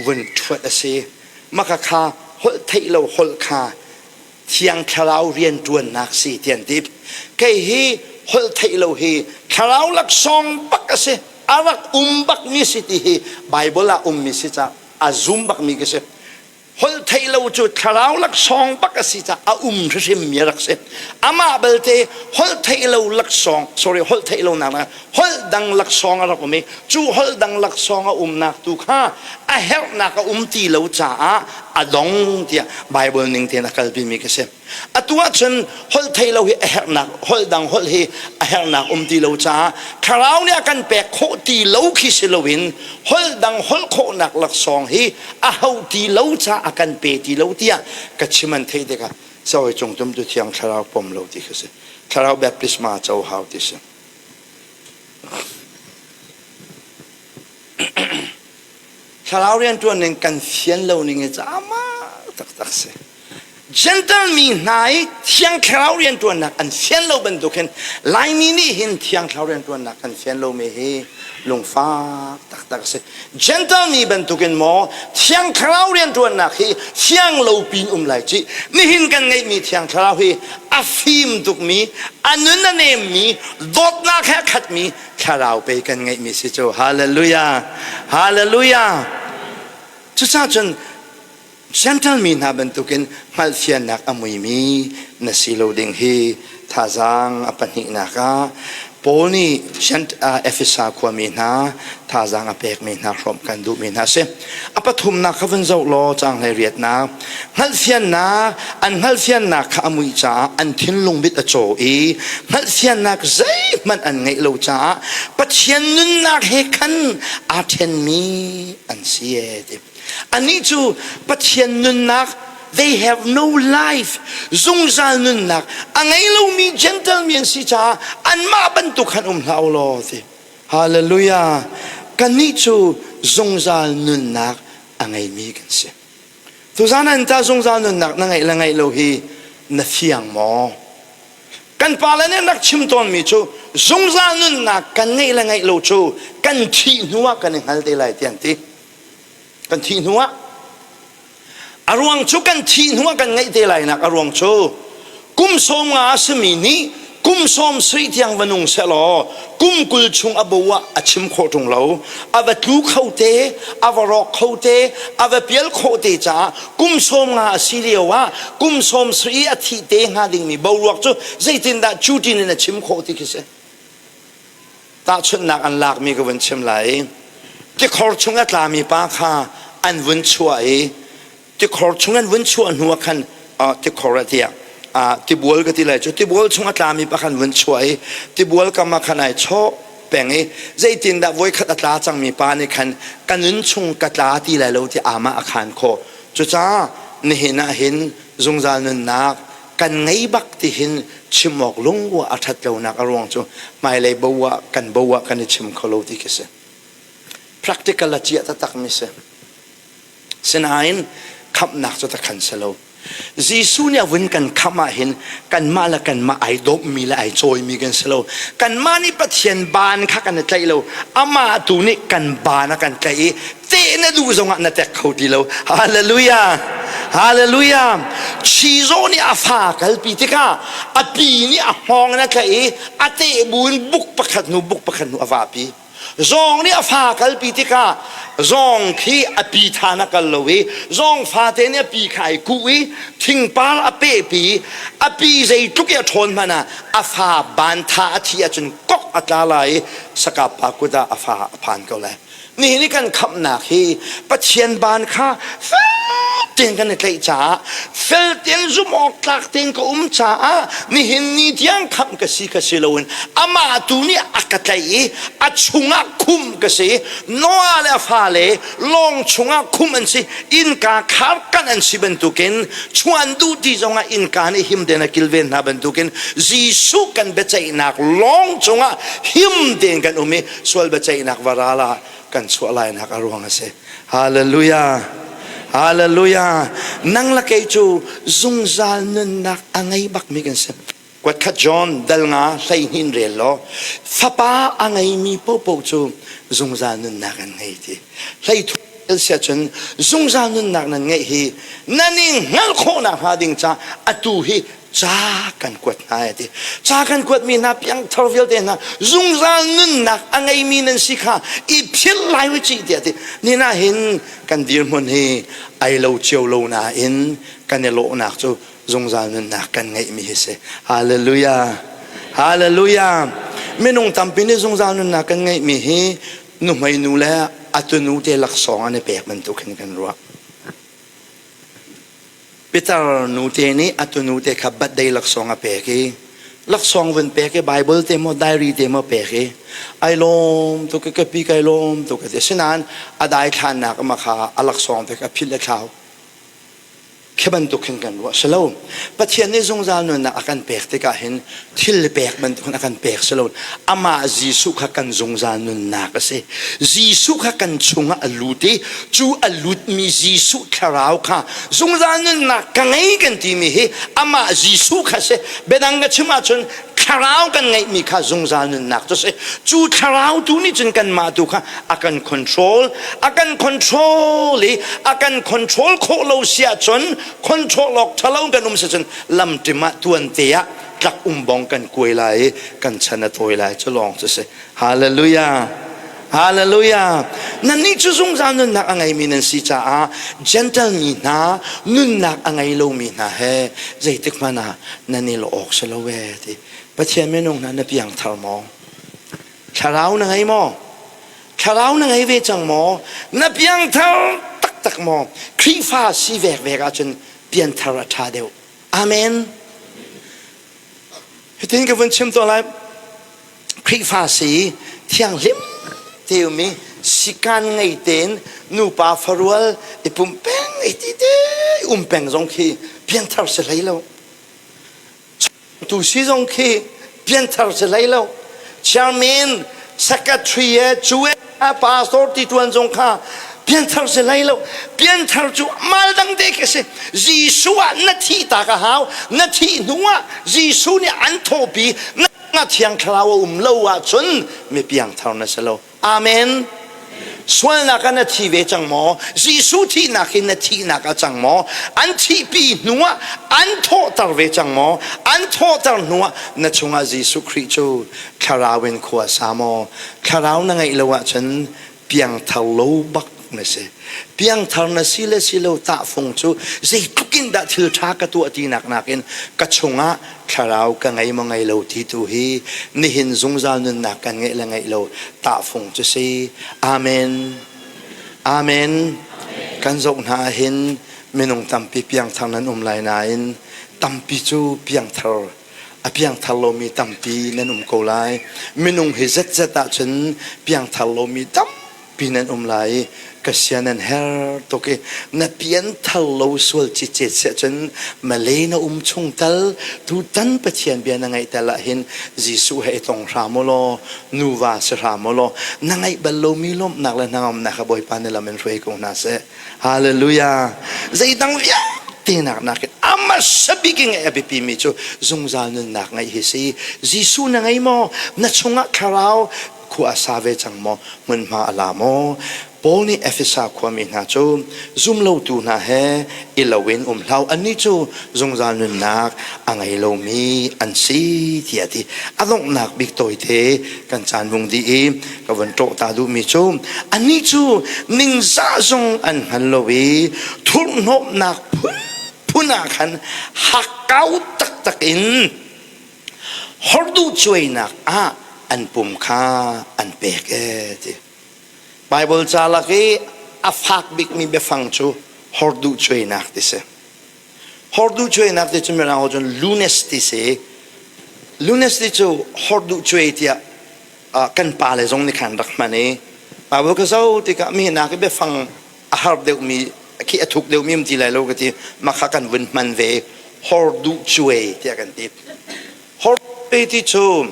vun ṭhuat a si. Maka kha holh theih lo holh kha Thiang Thlarau rianṭuannak si ti an ti. Kei hi holh theih lo hi thlarau laksawng bak a si. A rak um bakmi si ti hi Bible ah ummi si caah a zum bakmi ka si. Holh theih lo cu thlarau laksawng bak a si caah a um hrimhrim mi a rak si. Amah belte holh theih lo laksawng, sorry, holh theih lo nak holh dang laksawng a rak um i cu holh dang laksawng a umnak tu kha a herhnak a um ti lo caah a dong tiah Bible ning tein a kalpi mi ka si. Atu ahcun holh theih lo hi a herhnak holh dang holh hi a herhnak um ti lo caah thlarau nih a kan pek khawh ti lo khi si loin holh dang holh khawhnak laksawng hi a ho ti lo caah a kan pe ti lo tiah ka chim an theih tikah sawi cung tum tu thiang thlarau pom lo ti kha si. Thlarau baptisma co hau ti si. Thlarau rianṭuan ning kan fian lo ning hi cu amah taktak si. Gentle mi hna i Thiang Thlarau rianṭuannak an fian lo bantuk hin Laimi nih hin Thiang Thlarau rianṭuannak kan fian lomi hi lungfak taktak a si. Gentle mi bantukin maw Thiang Thlarau rianṭuannak hi fiang lo pin um lai cih. Nihin kan ngeihmi Thiang Thlarau hi a fim tukmi, a nun a nemmi, dawtnak he a khatmi thlarau pei kan ngeihmi si cu. Hallelujah! Hallelujah! Cucaah cun. Gentle mi hna bantukin hngalhfiannak a muimi na si lo ding hi thazaang a pahnihnak ah Paul nih Efesa khuami hna thazaang a pekmi hna hrawmh kan duhmi hna a si. A pathumnak kha vun zoh law caang 18nak hngalhfiannak an hngalhfiannak kha a muih caah an thinlung mit a caw i hngalhfiannak zeihmanh an ngeih lo caah Pathian nunnak he khan aa ṭhenmi an si ee ti. Anih cu Pathian nunnak they have no life zungzal nunnak a ngei lomi Gentile mi an si caah anmah bantuk khan um hlah u law ti. Hallelujah. Kannih cu zungzal nunnak a ngeimi kan si. Tuzan an ta zungzal nunnak na ngeih le ngeih lo hi na fiang maw? Kan pale nih an rak chim tawnmi cu zungzal nunnak kan ngeih le ngeih lo cu kan thih hnu ah kan i hngal te lai ti an ti. Kan thih hnu ah a ruang cu kan thih hnu ah kan ngeih te lai nak a ruang cu kum 50 a simi nih kum 70 tiang va nung sehlaw kum 20 chung a bo ah a chim khawh ṭung lo a va tlu kho te a va rawk kho te a va pial khawh te caah kum 50 a si lio ah kum 70 a thih te hnga dingmi boruak cu zeitindah cutin in a chim khawh ti khi si. Tahchunhnak an lakmi ka vun chim lai. Tikhor chung a tlami pa kha an vun chuah i tikhor chung an vun chuah hnu ah khan tikhor a tiah tibual ka ti lai cu tibual chung a tlami pa khan vun chuah i tibual kam ah khan ai chawh peng i zeitindah voikhat a tla cangmi pa nih khan ka nun chung ka tla ti lai lo ti amah a khan khawh. Cucaah nihin ah hin zungzal nunnak kan ngei bak ti hin chim awk lungua a ṭhat lonak a ruang cu hmailei bo ah kan bo ah kan i chim kho lo ti khi si. Practical a ciah taktak mi si. Sinain khamhnak cu takhan si lo. Jesuh nih a vun kan khamh ah hin kanmah le kanmah ai dawpmi le ai cawimi kan si lo. Kanmah nih Pathian baan kha kan i tlaih lo. Amah tu nih kan baan a kan tlaih i teh na duh zongah na tek kho ti lo. Hallelujah! Hallelujah! Chizawh nih a fa kalpi tikah a pi nih a hngawng in a tlaih i a teh buin buk pakhat hnu buk pakhat hnu a vapi. Zawng nih a fa kalpi tikah zawng khi a pi than a kal lo i zawng fate nih a pi kha ai kuh i thingpar a pehpi a pi zeitluk i a ṭhawn hmanh ah a fa bantha a thi ahcun kok a tla lai i sakap pa kut ah a fa a phan ko lai. Nihin i kan khamhnak hi Pathian baan kha fel tein kan i tlaih caah fel tein zumh awk tlak tein ka um caah nihin ni tiang khamh ka si ka si loin amah tu nih a ka tlaih i a chungah khumh ka si. Noah le a fale lawng chungah khumh an si innka khar kanh an si bantukin chuan duh ti zongah innka nih him tein a kilven hna bantukin Jesuh kan biaceihnak lawng chungah him tein kan um i sual biaceihnak va ral ah kan chuah lainak a ruang a si. Hallelujah. Hallelujah. Nang le kei cu zungzal nunnak a ngei bakmi kan si. Kuatkhat John dal nga hleihnin rel law fapa a ngeimi popo cu zungzal nunnak an ngei ti. Hleithu sia cun zungzal nunnak nan ngeih hi nan i hngalh khawhnak hnga ding ca atu hi ca kan kuat hna a ti. Ca kan kuatmi hna piangthar vialte hna zungzal nunnak a ngeimi nan si kha i philh lai u cih tiah ti. Ni na hin kan dirhmun hi ai lo cio lo nain kan i lawhnak cu zungzal nunnak kan ngeihmi hi si. Hallelujah. Hallelujah. Minung tampi nih zungzal nunnak kan ngeihmi hi nuhmei nu le a tunu te laksawng an i pek bantuk hin kan ruah. Peter nute nih a tunute kha birthday laksawng a pek i laksawng vun pek i Bible te maw diary te maw pek i ai lawm tuk ka pi kai lawm tuk a ti. Asinain a daithlannak ama kha a laksawng te kha a philh le thlau. Khi bantuk hin kan ruah si lo. Pathian nih zungzal nunnak a kan pek tikah hin thil pek bantuk in a kan pek si lo. Amah Jesuh kha kan zungzal nunnak a si. Jesuh kha kan chungah a lut i cu a lutmi Jesuh thlarau kha zungzal nunnak ka ngei kan timi hi amah Jesuh kha si. Biadang ka chim ahcun thlarau kan ngeihmi kha zungzal nunnak cu si. Cu thlarau tu nih cun kanmah tu kha a kan control, a kan control i a kan control khawh lo si ahcun control awk ṭhalo kan um si cun lamṭim ah tuante ah tlak um bong kan kuai lai i kan chan a tawi lai cu lawng cu si. Hallelujah. Hallelujah. Nannih cu zungzal nunnak a ngeimi nan si caah Gentle mi hna nunnak a ngei lomi hna he zeitik hmanh ah nan i lawh awk si lo ee ti. Pathian minung hna na piangthar maw? Thlarau na ngei maw? Thlarau na ngei ve cang maw? Na piangthar taktak maw? Khrihfa si vekvek ahcun pianthar a ṭha deuh. Amen. Hitin ka vun chim tuah lai. Khrihfa si thianghlim te um i sikan ngei tein nupa farual i pumh peng i ti te um peng zong khi pianthar si hlei lo. Tu si zong khi pianthar si hlei lo. Chairman, secretary e cu e pastor ti tuan zong kha pianthar si hlei lo. Pianthar cu mal dang te khi si. Jesuh ah na thih ta ka hau. Na thih hnu ah Jesuh nih an thawhpi na thiang thlarau a um lo ahcun mi piangthar na si lo. Amen. Sualnak ah na thi ve cang maw? Jesuh thihnak hin na thihnak a cang maw? An thihpi hnu ah an thawhter ve cang maw? An thawhter hnu ah na chungah Jesuh Khrih cu thlarau in khua sa maw? Thlarau na ngeih lo ahcun piangthar lo bak na si. Piangthar na si le si lo tahfung cu zeitluk in dah thil ṭha ka tuah tinak nakin ka chungah thlarau ka ngei maw ngei lo ti tu hi nihin zungzal nunnak kan ngeih le ngeih lo tahfung cu si. Amen. Amen. Kan zoh hna ahhin minung tampi piangthar nan um lai nain tampi cu piangthar a piangthar lomi tampi nan um ko lai. Minung hi zetzet ahcun piangthar lomi tampi nan um lai i ka sia nan her tuk i na pianthar lo sual cicet siah cun Malay na um chung tal tutan Pathian bia na ngaih tel ah hin Jesuh he i tong hram u law nuva si hram u law na ngaih bal lomi lawmhnak le hnangamnak kha Bawipa nih lam in hruai ko hna seh. Hallelujah. Zeidang vialte nak nakin a hmasa bik in a biapi mi cu zungzal nunnak ngeih hi si. Jesuh na ngei maw? Na chungah thlarau khua a sa ve cang maw? Hmunhma a la maw? Paul nih Efesa khuami hna cu zumlotu hna he i loin um hlah u. Annih cu zungzal nunnak a ngei lomi an si tiah a ti. A donghnak bik tawite kan caan vung dih i ka vun ṭawh ta duhmi cu annih cu ningzah zong an hngal lo i thurhhnawmhnak phunphun ah khan hakkau taktak in horduh cuainak ah an pum kha an pek ee ti. Baibal ca lak i a fak bikmi biafang cu horduh cuainak ti si. Horduh cuainak ti cu mirang holh cun lunes ti si. Lunes ti cu horduh cuai tiah kan pale zong nih khan rak hman i Bible ka zoh tikah mi nak i biafang a har deuhmi khi a thuk deuhmi um ti lai lo ka ti mah kha kan vun hman ve horduh cuai tiah kan ti. Horduh ti cu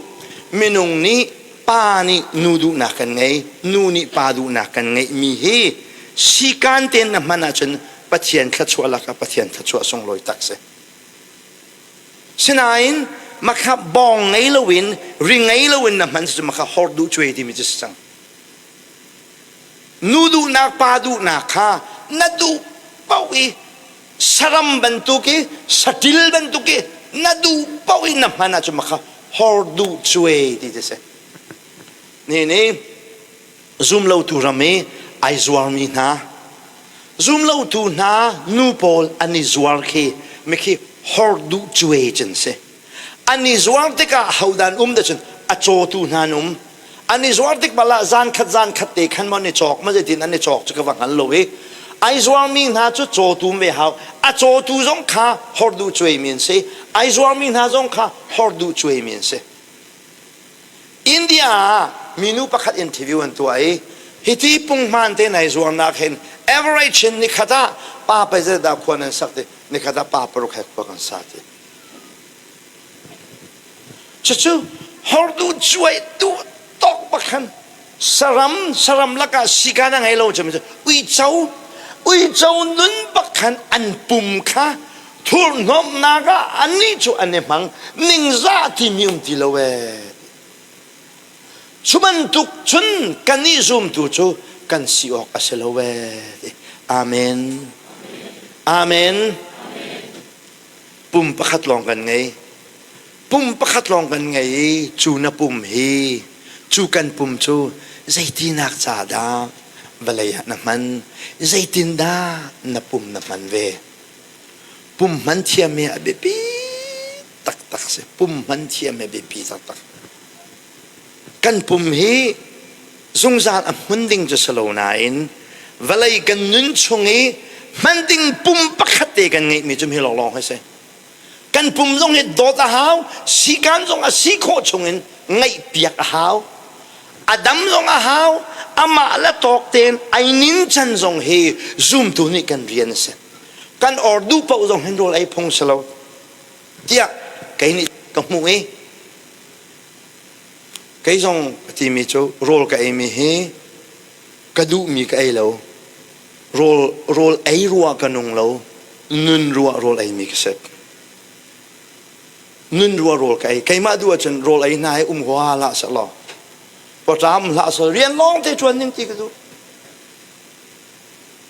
minung nih pa nih nu duhnak kan ngei nu nih pa duhnak kan ngeihmi hi sikan tein na hman ahcun Pathian thluachuah lakah Pathian thluachuah sunglawi tak si. Sinain makha bawng ngei loin ri ngei loin na hman cu makha hor duh cuai timi cu si cang. Nu duhnak pa duhnak kha na duh paoh i saram bantuk i saṭil bantuk i na duh paoh i na hman ahcun makha hor duh cuai ti ti si. Ni ni zumlotu ram i ai zuarmi hna zumlotu hna nu pawl an i zuar khi mikhi hor duh cuai cun si an i zuar tikah hodan um da cun a cawtu hna an um an i zuar tik bal ah zan khat zan khat te khan mon i cawk ma zeitin an i cawk cu ka va hngal lo i ai zuarmi hna cu cawtu ve hau a cawtu zong kha hor duh cuai mi an si ai zuarmi hna zong kha hor duh cuai mi an si India ah minu pakhat interview an tuah i hiti punghman te nai zuarnak hin average in nikhat ah pa pei dah khua nan sak ti nikhat ah pa paruk he khua kan sa ti cucu hordu cuai tu tok bakhan saram saram lakah sikan a ngei lo cem uico uico nun bak khan an pum kha thurhnomhnak ah annih cu an i hmang ningzah timi um ti lo ee cu bantuk cun kannih zumtu cu kan si awk a si lo ee amen amen pum pakhat lawng kan ngei pum pakhat lawng kan ngei i cu na pum hi cu kan pum cu. Zeitinak ca dah vawlei ah na hman? Zeitindah na pum na hman ve? Pum hman thiam hi a biapi taktak si. Pum hman thiam hi a biapi taktak. Kan pum hi zungzal a hmun ding cu si lo nain vawlei kan nun chung i hman ding pum pakhat te kan ngeihmi cu hi lawnglawng hi si. Kan pum zong hi dawt a hau, sikan zong a si khawh chungin ngaihpiak a hau. A dam zong a hau, amah le tawk tein ai nin can zong hi zumtu nih kan rian a si. Kan or duh paoh zong hin rawl ei phung si lo tiah kei nih ka hmuh i kei zong ka timi cu rawl ka eimi hi ka duhmi ka ei lo. Rawl, rawl ei ruah ka nung lo. Nun ruah rawl eimi ka si. Nun ruah rawl ka ei. Keimah duh ahcun rawl ei hna hi um hua hlah seh law. Pawṭam hlah seh rian lawng te ṭuan ning ti ka duh.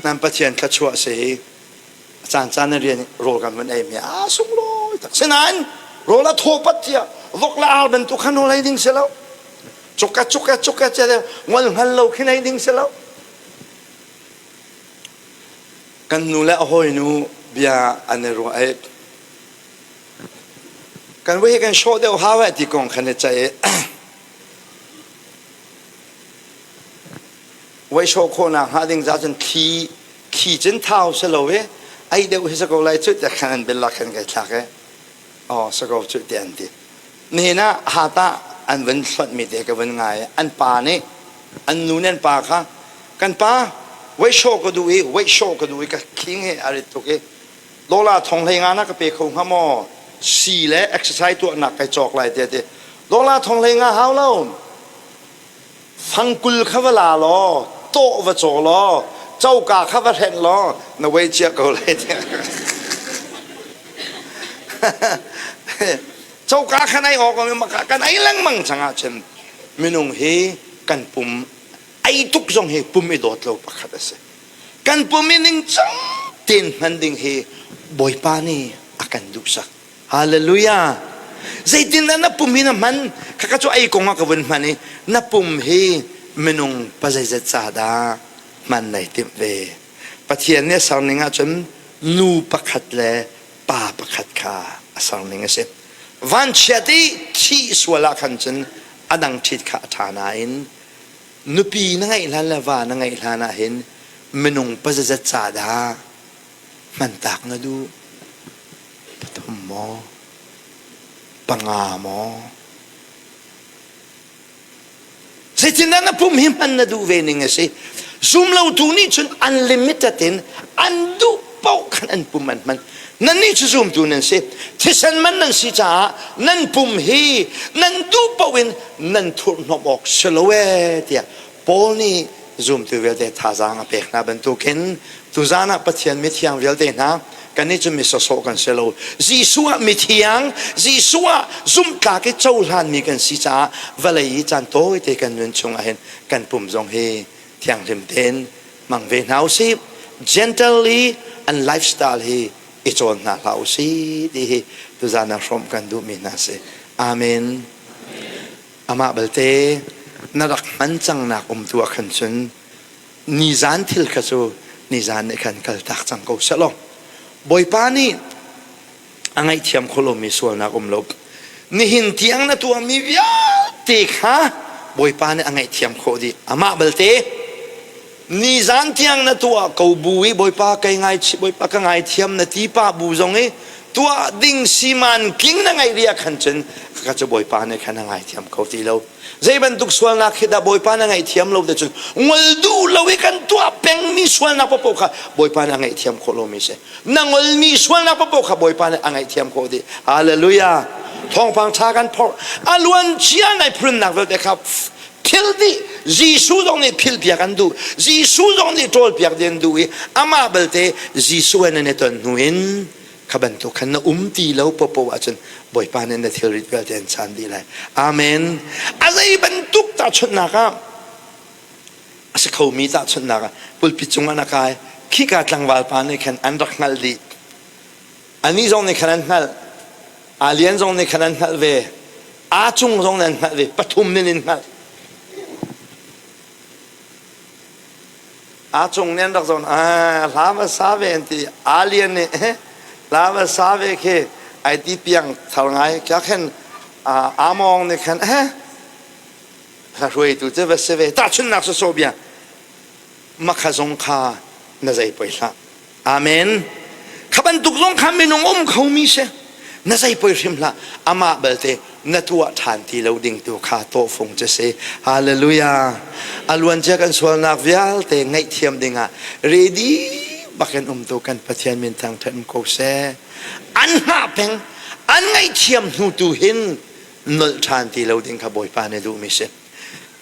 Nan Pathian thluachuah si hi a caan caan in rian rawl kan van ei mi a sunglawi tak. Sinain rawl a thaw pat tiah vok le ar bantuk khan rawl ei ding si lo. Cuka cuka cuka che ngol hngal lo khin ei ding si lo. Kan nu le a hawinu bia an i ruah i kan voi hi kan hrawh deuh hau eh ti kong khan i ceih i voi hrawh khawhnak hnga ding ca cun thli thli cun thau si lo i ei deuh hi si ko lai cu tiah khan an bel ah khan kai thlak i aw si ko cu tiah an ti. Nihin ah hata an vun hlonhmi te ka vun ngai. An pa nih an nu nih an pa kha kan pa weihshaw ka duh i weihshaw ka duh i ka khing he a rit tuk i dollar thong hlei nga na ka pe kho hnga maw si le exercise tuahnak kai cawk lai tiah ti dollar thong hlei nga hau lo fangkul kha va la law tawh va caw law coka kha va hrenh law na wei cia ko lai tiah coka kha nai awk kan ei lengmang cang ahcun minung hi kan pum ei tuk zong hi pum i dawt lo pakhat a si kan pum i ningcang tein hman ding hi Bawipa nih a kan duhsak Hallelujah. Zeitindah na pum hi na hman? Khakha cu ei kong ah ka vun hman i na pum hi minung pazeizat ca dah hman nai timh ve. Pathian nih a ser ning ahcun nu pakhat le pa pakhat kha a ser ning a si. Vanchiat i thih sual ah khan cun a dang ṭhit kha a ṭha nain nupi na ngeih hlan le va na ngeih hlan ah hin minung pazazat ca dah hmantak na duh? Pathum maw? Panga maw? Zeitindah na pum hi hman na duh ve ning a si? Zumlotu nih cun unlimited in an duh paoh khan an pum an hman. Nannih cu zumtu nan si. Thisen man nan si caah nan pum hi nan duh paoh in nan thurhhnawmh awk si lo ee tiah Paul nih zumtu vialte thazaang a pek hna bantukin tuzaan ah Pathian mithiang vialte hna kannih cu mi sawsawh kan si lo. Jesuh ah mithiang, Jesuh ah zumhtlak i cohlanmi kan si caah vawlei i caan tawite kan nun chung ahhin kan pum zong hi thianghlim tein hmang ve hna usih. Gently an lifestyle hi i cawn hna hlah usih ti hi tuzaan ah hrawmh kan duhmi hna si. Amen. Amah balte na rak hman cangnak um tu ah khan cun nizan thil kha cu nizan nih khan kaltak cang ko seh law Bawipa nih a ngaihthiam kho lomi sualnak um lo nihin tiang na tuahmi vialte kha Bawipa nih a ngaihthiam khawh dih amah balte nizan tiang na tuah ko bu i Bawipa kai ngaichih Bawipa ka ngaithiam na ti pah bu zong i tuah ding siman tling na ngaih rih ah khan cun ka cu Bawipa nih khan a ngaithiam kho ti lo zei bantuk sualnak khi dah Bawipa na ngaihthiam lo te cun ngol duh lo i kan tuah pengmi sualnak paoh kha Bawipa nih a ngaihthiam khawh lomi si na ngolmi sualnak paoh kha Bawipa nih a ngaihthiam khawh dih hallelujah thawngpang ṭha kan phorh a luan cia nai phunnak vialte kha phil dih Jesuh zong nih phil piak an duh Jesuh zong nih ṭawl piak ding an duh i amah belte Jesuh he nan i ton hnu in kha bantuk khan na um ti lo popo ahcun Bawipa nih na thilrit vialte an chaan dih lai amen a zei bantuk tahchunhnak ah a si khomi tahchunhnak ah pulpit cungah na kai khika tlangval pa nih khan an rak hngalh dih Anih zong nih khan an hngalh. Alian zong nih khan an hngalh ve. Aa cung zong nih an hngalh ve. Pathum nih an hngalh. A cung nih an rak zawn hla va sa ve an ti. Alien nih hla va sa ve khi ai ti piang thar ngai. Kya khen among nih khan hla hruaitu cu va si ve. Tahchunhnak sawsawh bia. Makha zong kha na zei poi hlah. Amen. Kha bantuk zong kha minung um khomi si. Na zei poi hrim hlah. Amah balte na tuah ṭhan ti lo ding tu kha tawhfung cu si. Hallelujah. A luancia kan sualnak vialte ngaihthiam dingah ready bakin um tu kan Pathian min thangṭhat um ko seh. An hngah peng, an ngaihthiam hnu tu hin nolh ṭhan ti lo ding kha Bawipa nih duhmi si.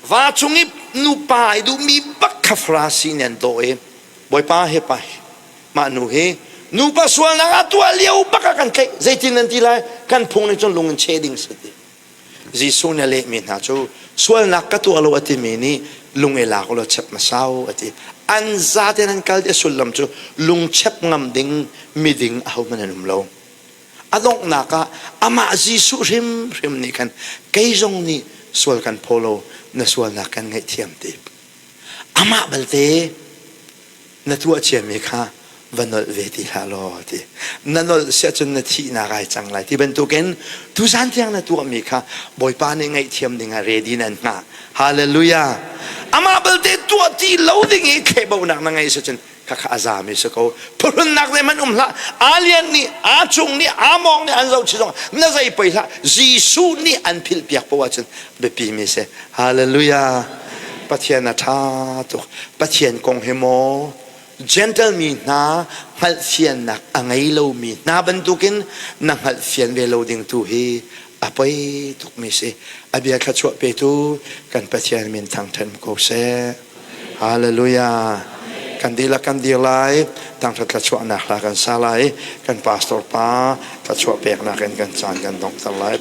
Va cung i nupa i duhmi bak kha Farasi nih an dawh i Bawipa he pa mah nu hi nupa sualnak a tuah lio bak ah kan tlaih zeitin nan ti lai kan phung nih cun lung in cheh ding si ti Jesuh nih a lehmi hna cu sualnak ka tuah lo a timi nih lung i lak law chep hmasau a ti an zaten an kal ti a sullam cu lung chep ngam ding miding ahohmanh an um lo a donghnak ah amah Jesuh hrimhrim nih khan kei zong nih sual kan phaw lo na sualnak kan ngaihthiam ti Amah balte na tuah ciami kha va nolh ve ti hlah law ti. Na nolh siah cun na thihnak ai cang lai ti bantukin tuzan tiang na tuahmi kha Bawipa nih ngaihthiam dingah ready nan hngah. Hallelujah. Amah balte tuah ti lo ding i thlehbonak na ngeih si cun khakha a zami si ko. Phuhrunnak zeihmanh um hlah. Alien nih, aa cung nih, aa mawng nih an zohchih zong na zei poi hlah. Jesuh nih an philh piak poah ahcun biapi mi si. Hallelujah. Pathian a ṭha tuk. Pathian kong hi maw gentle mi hna hngalhfiannak a ngei lomi hna bantukin na hngalhfian ve lo ding tu hi a poi tukmi si. A bia thluachuah petu kan Pathian min thangṭhat ko seh. Hallelujah. Kan dihlak kan dir lai. Tangṭhat thluachuahnak hla kan sa lai. Kan pastor pa thluachuah peknak in kan caan kan donghter lai.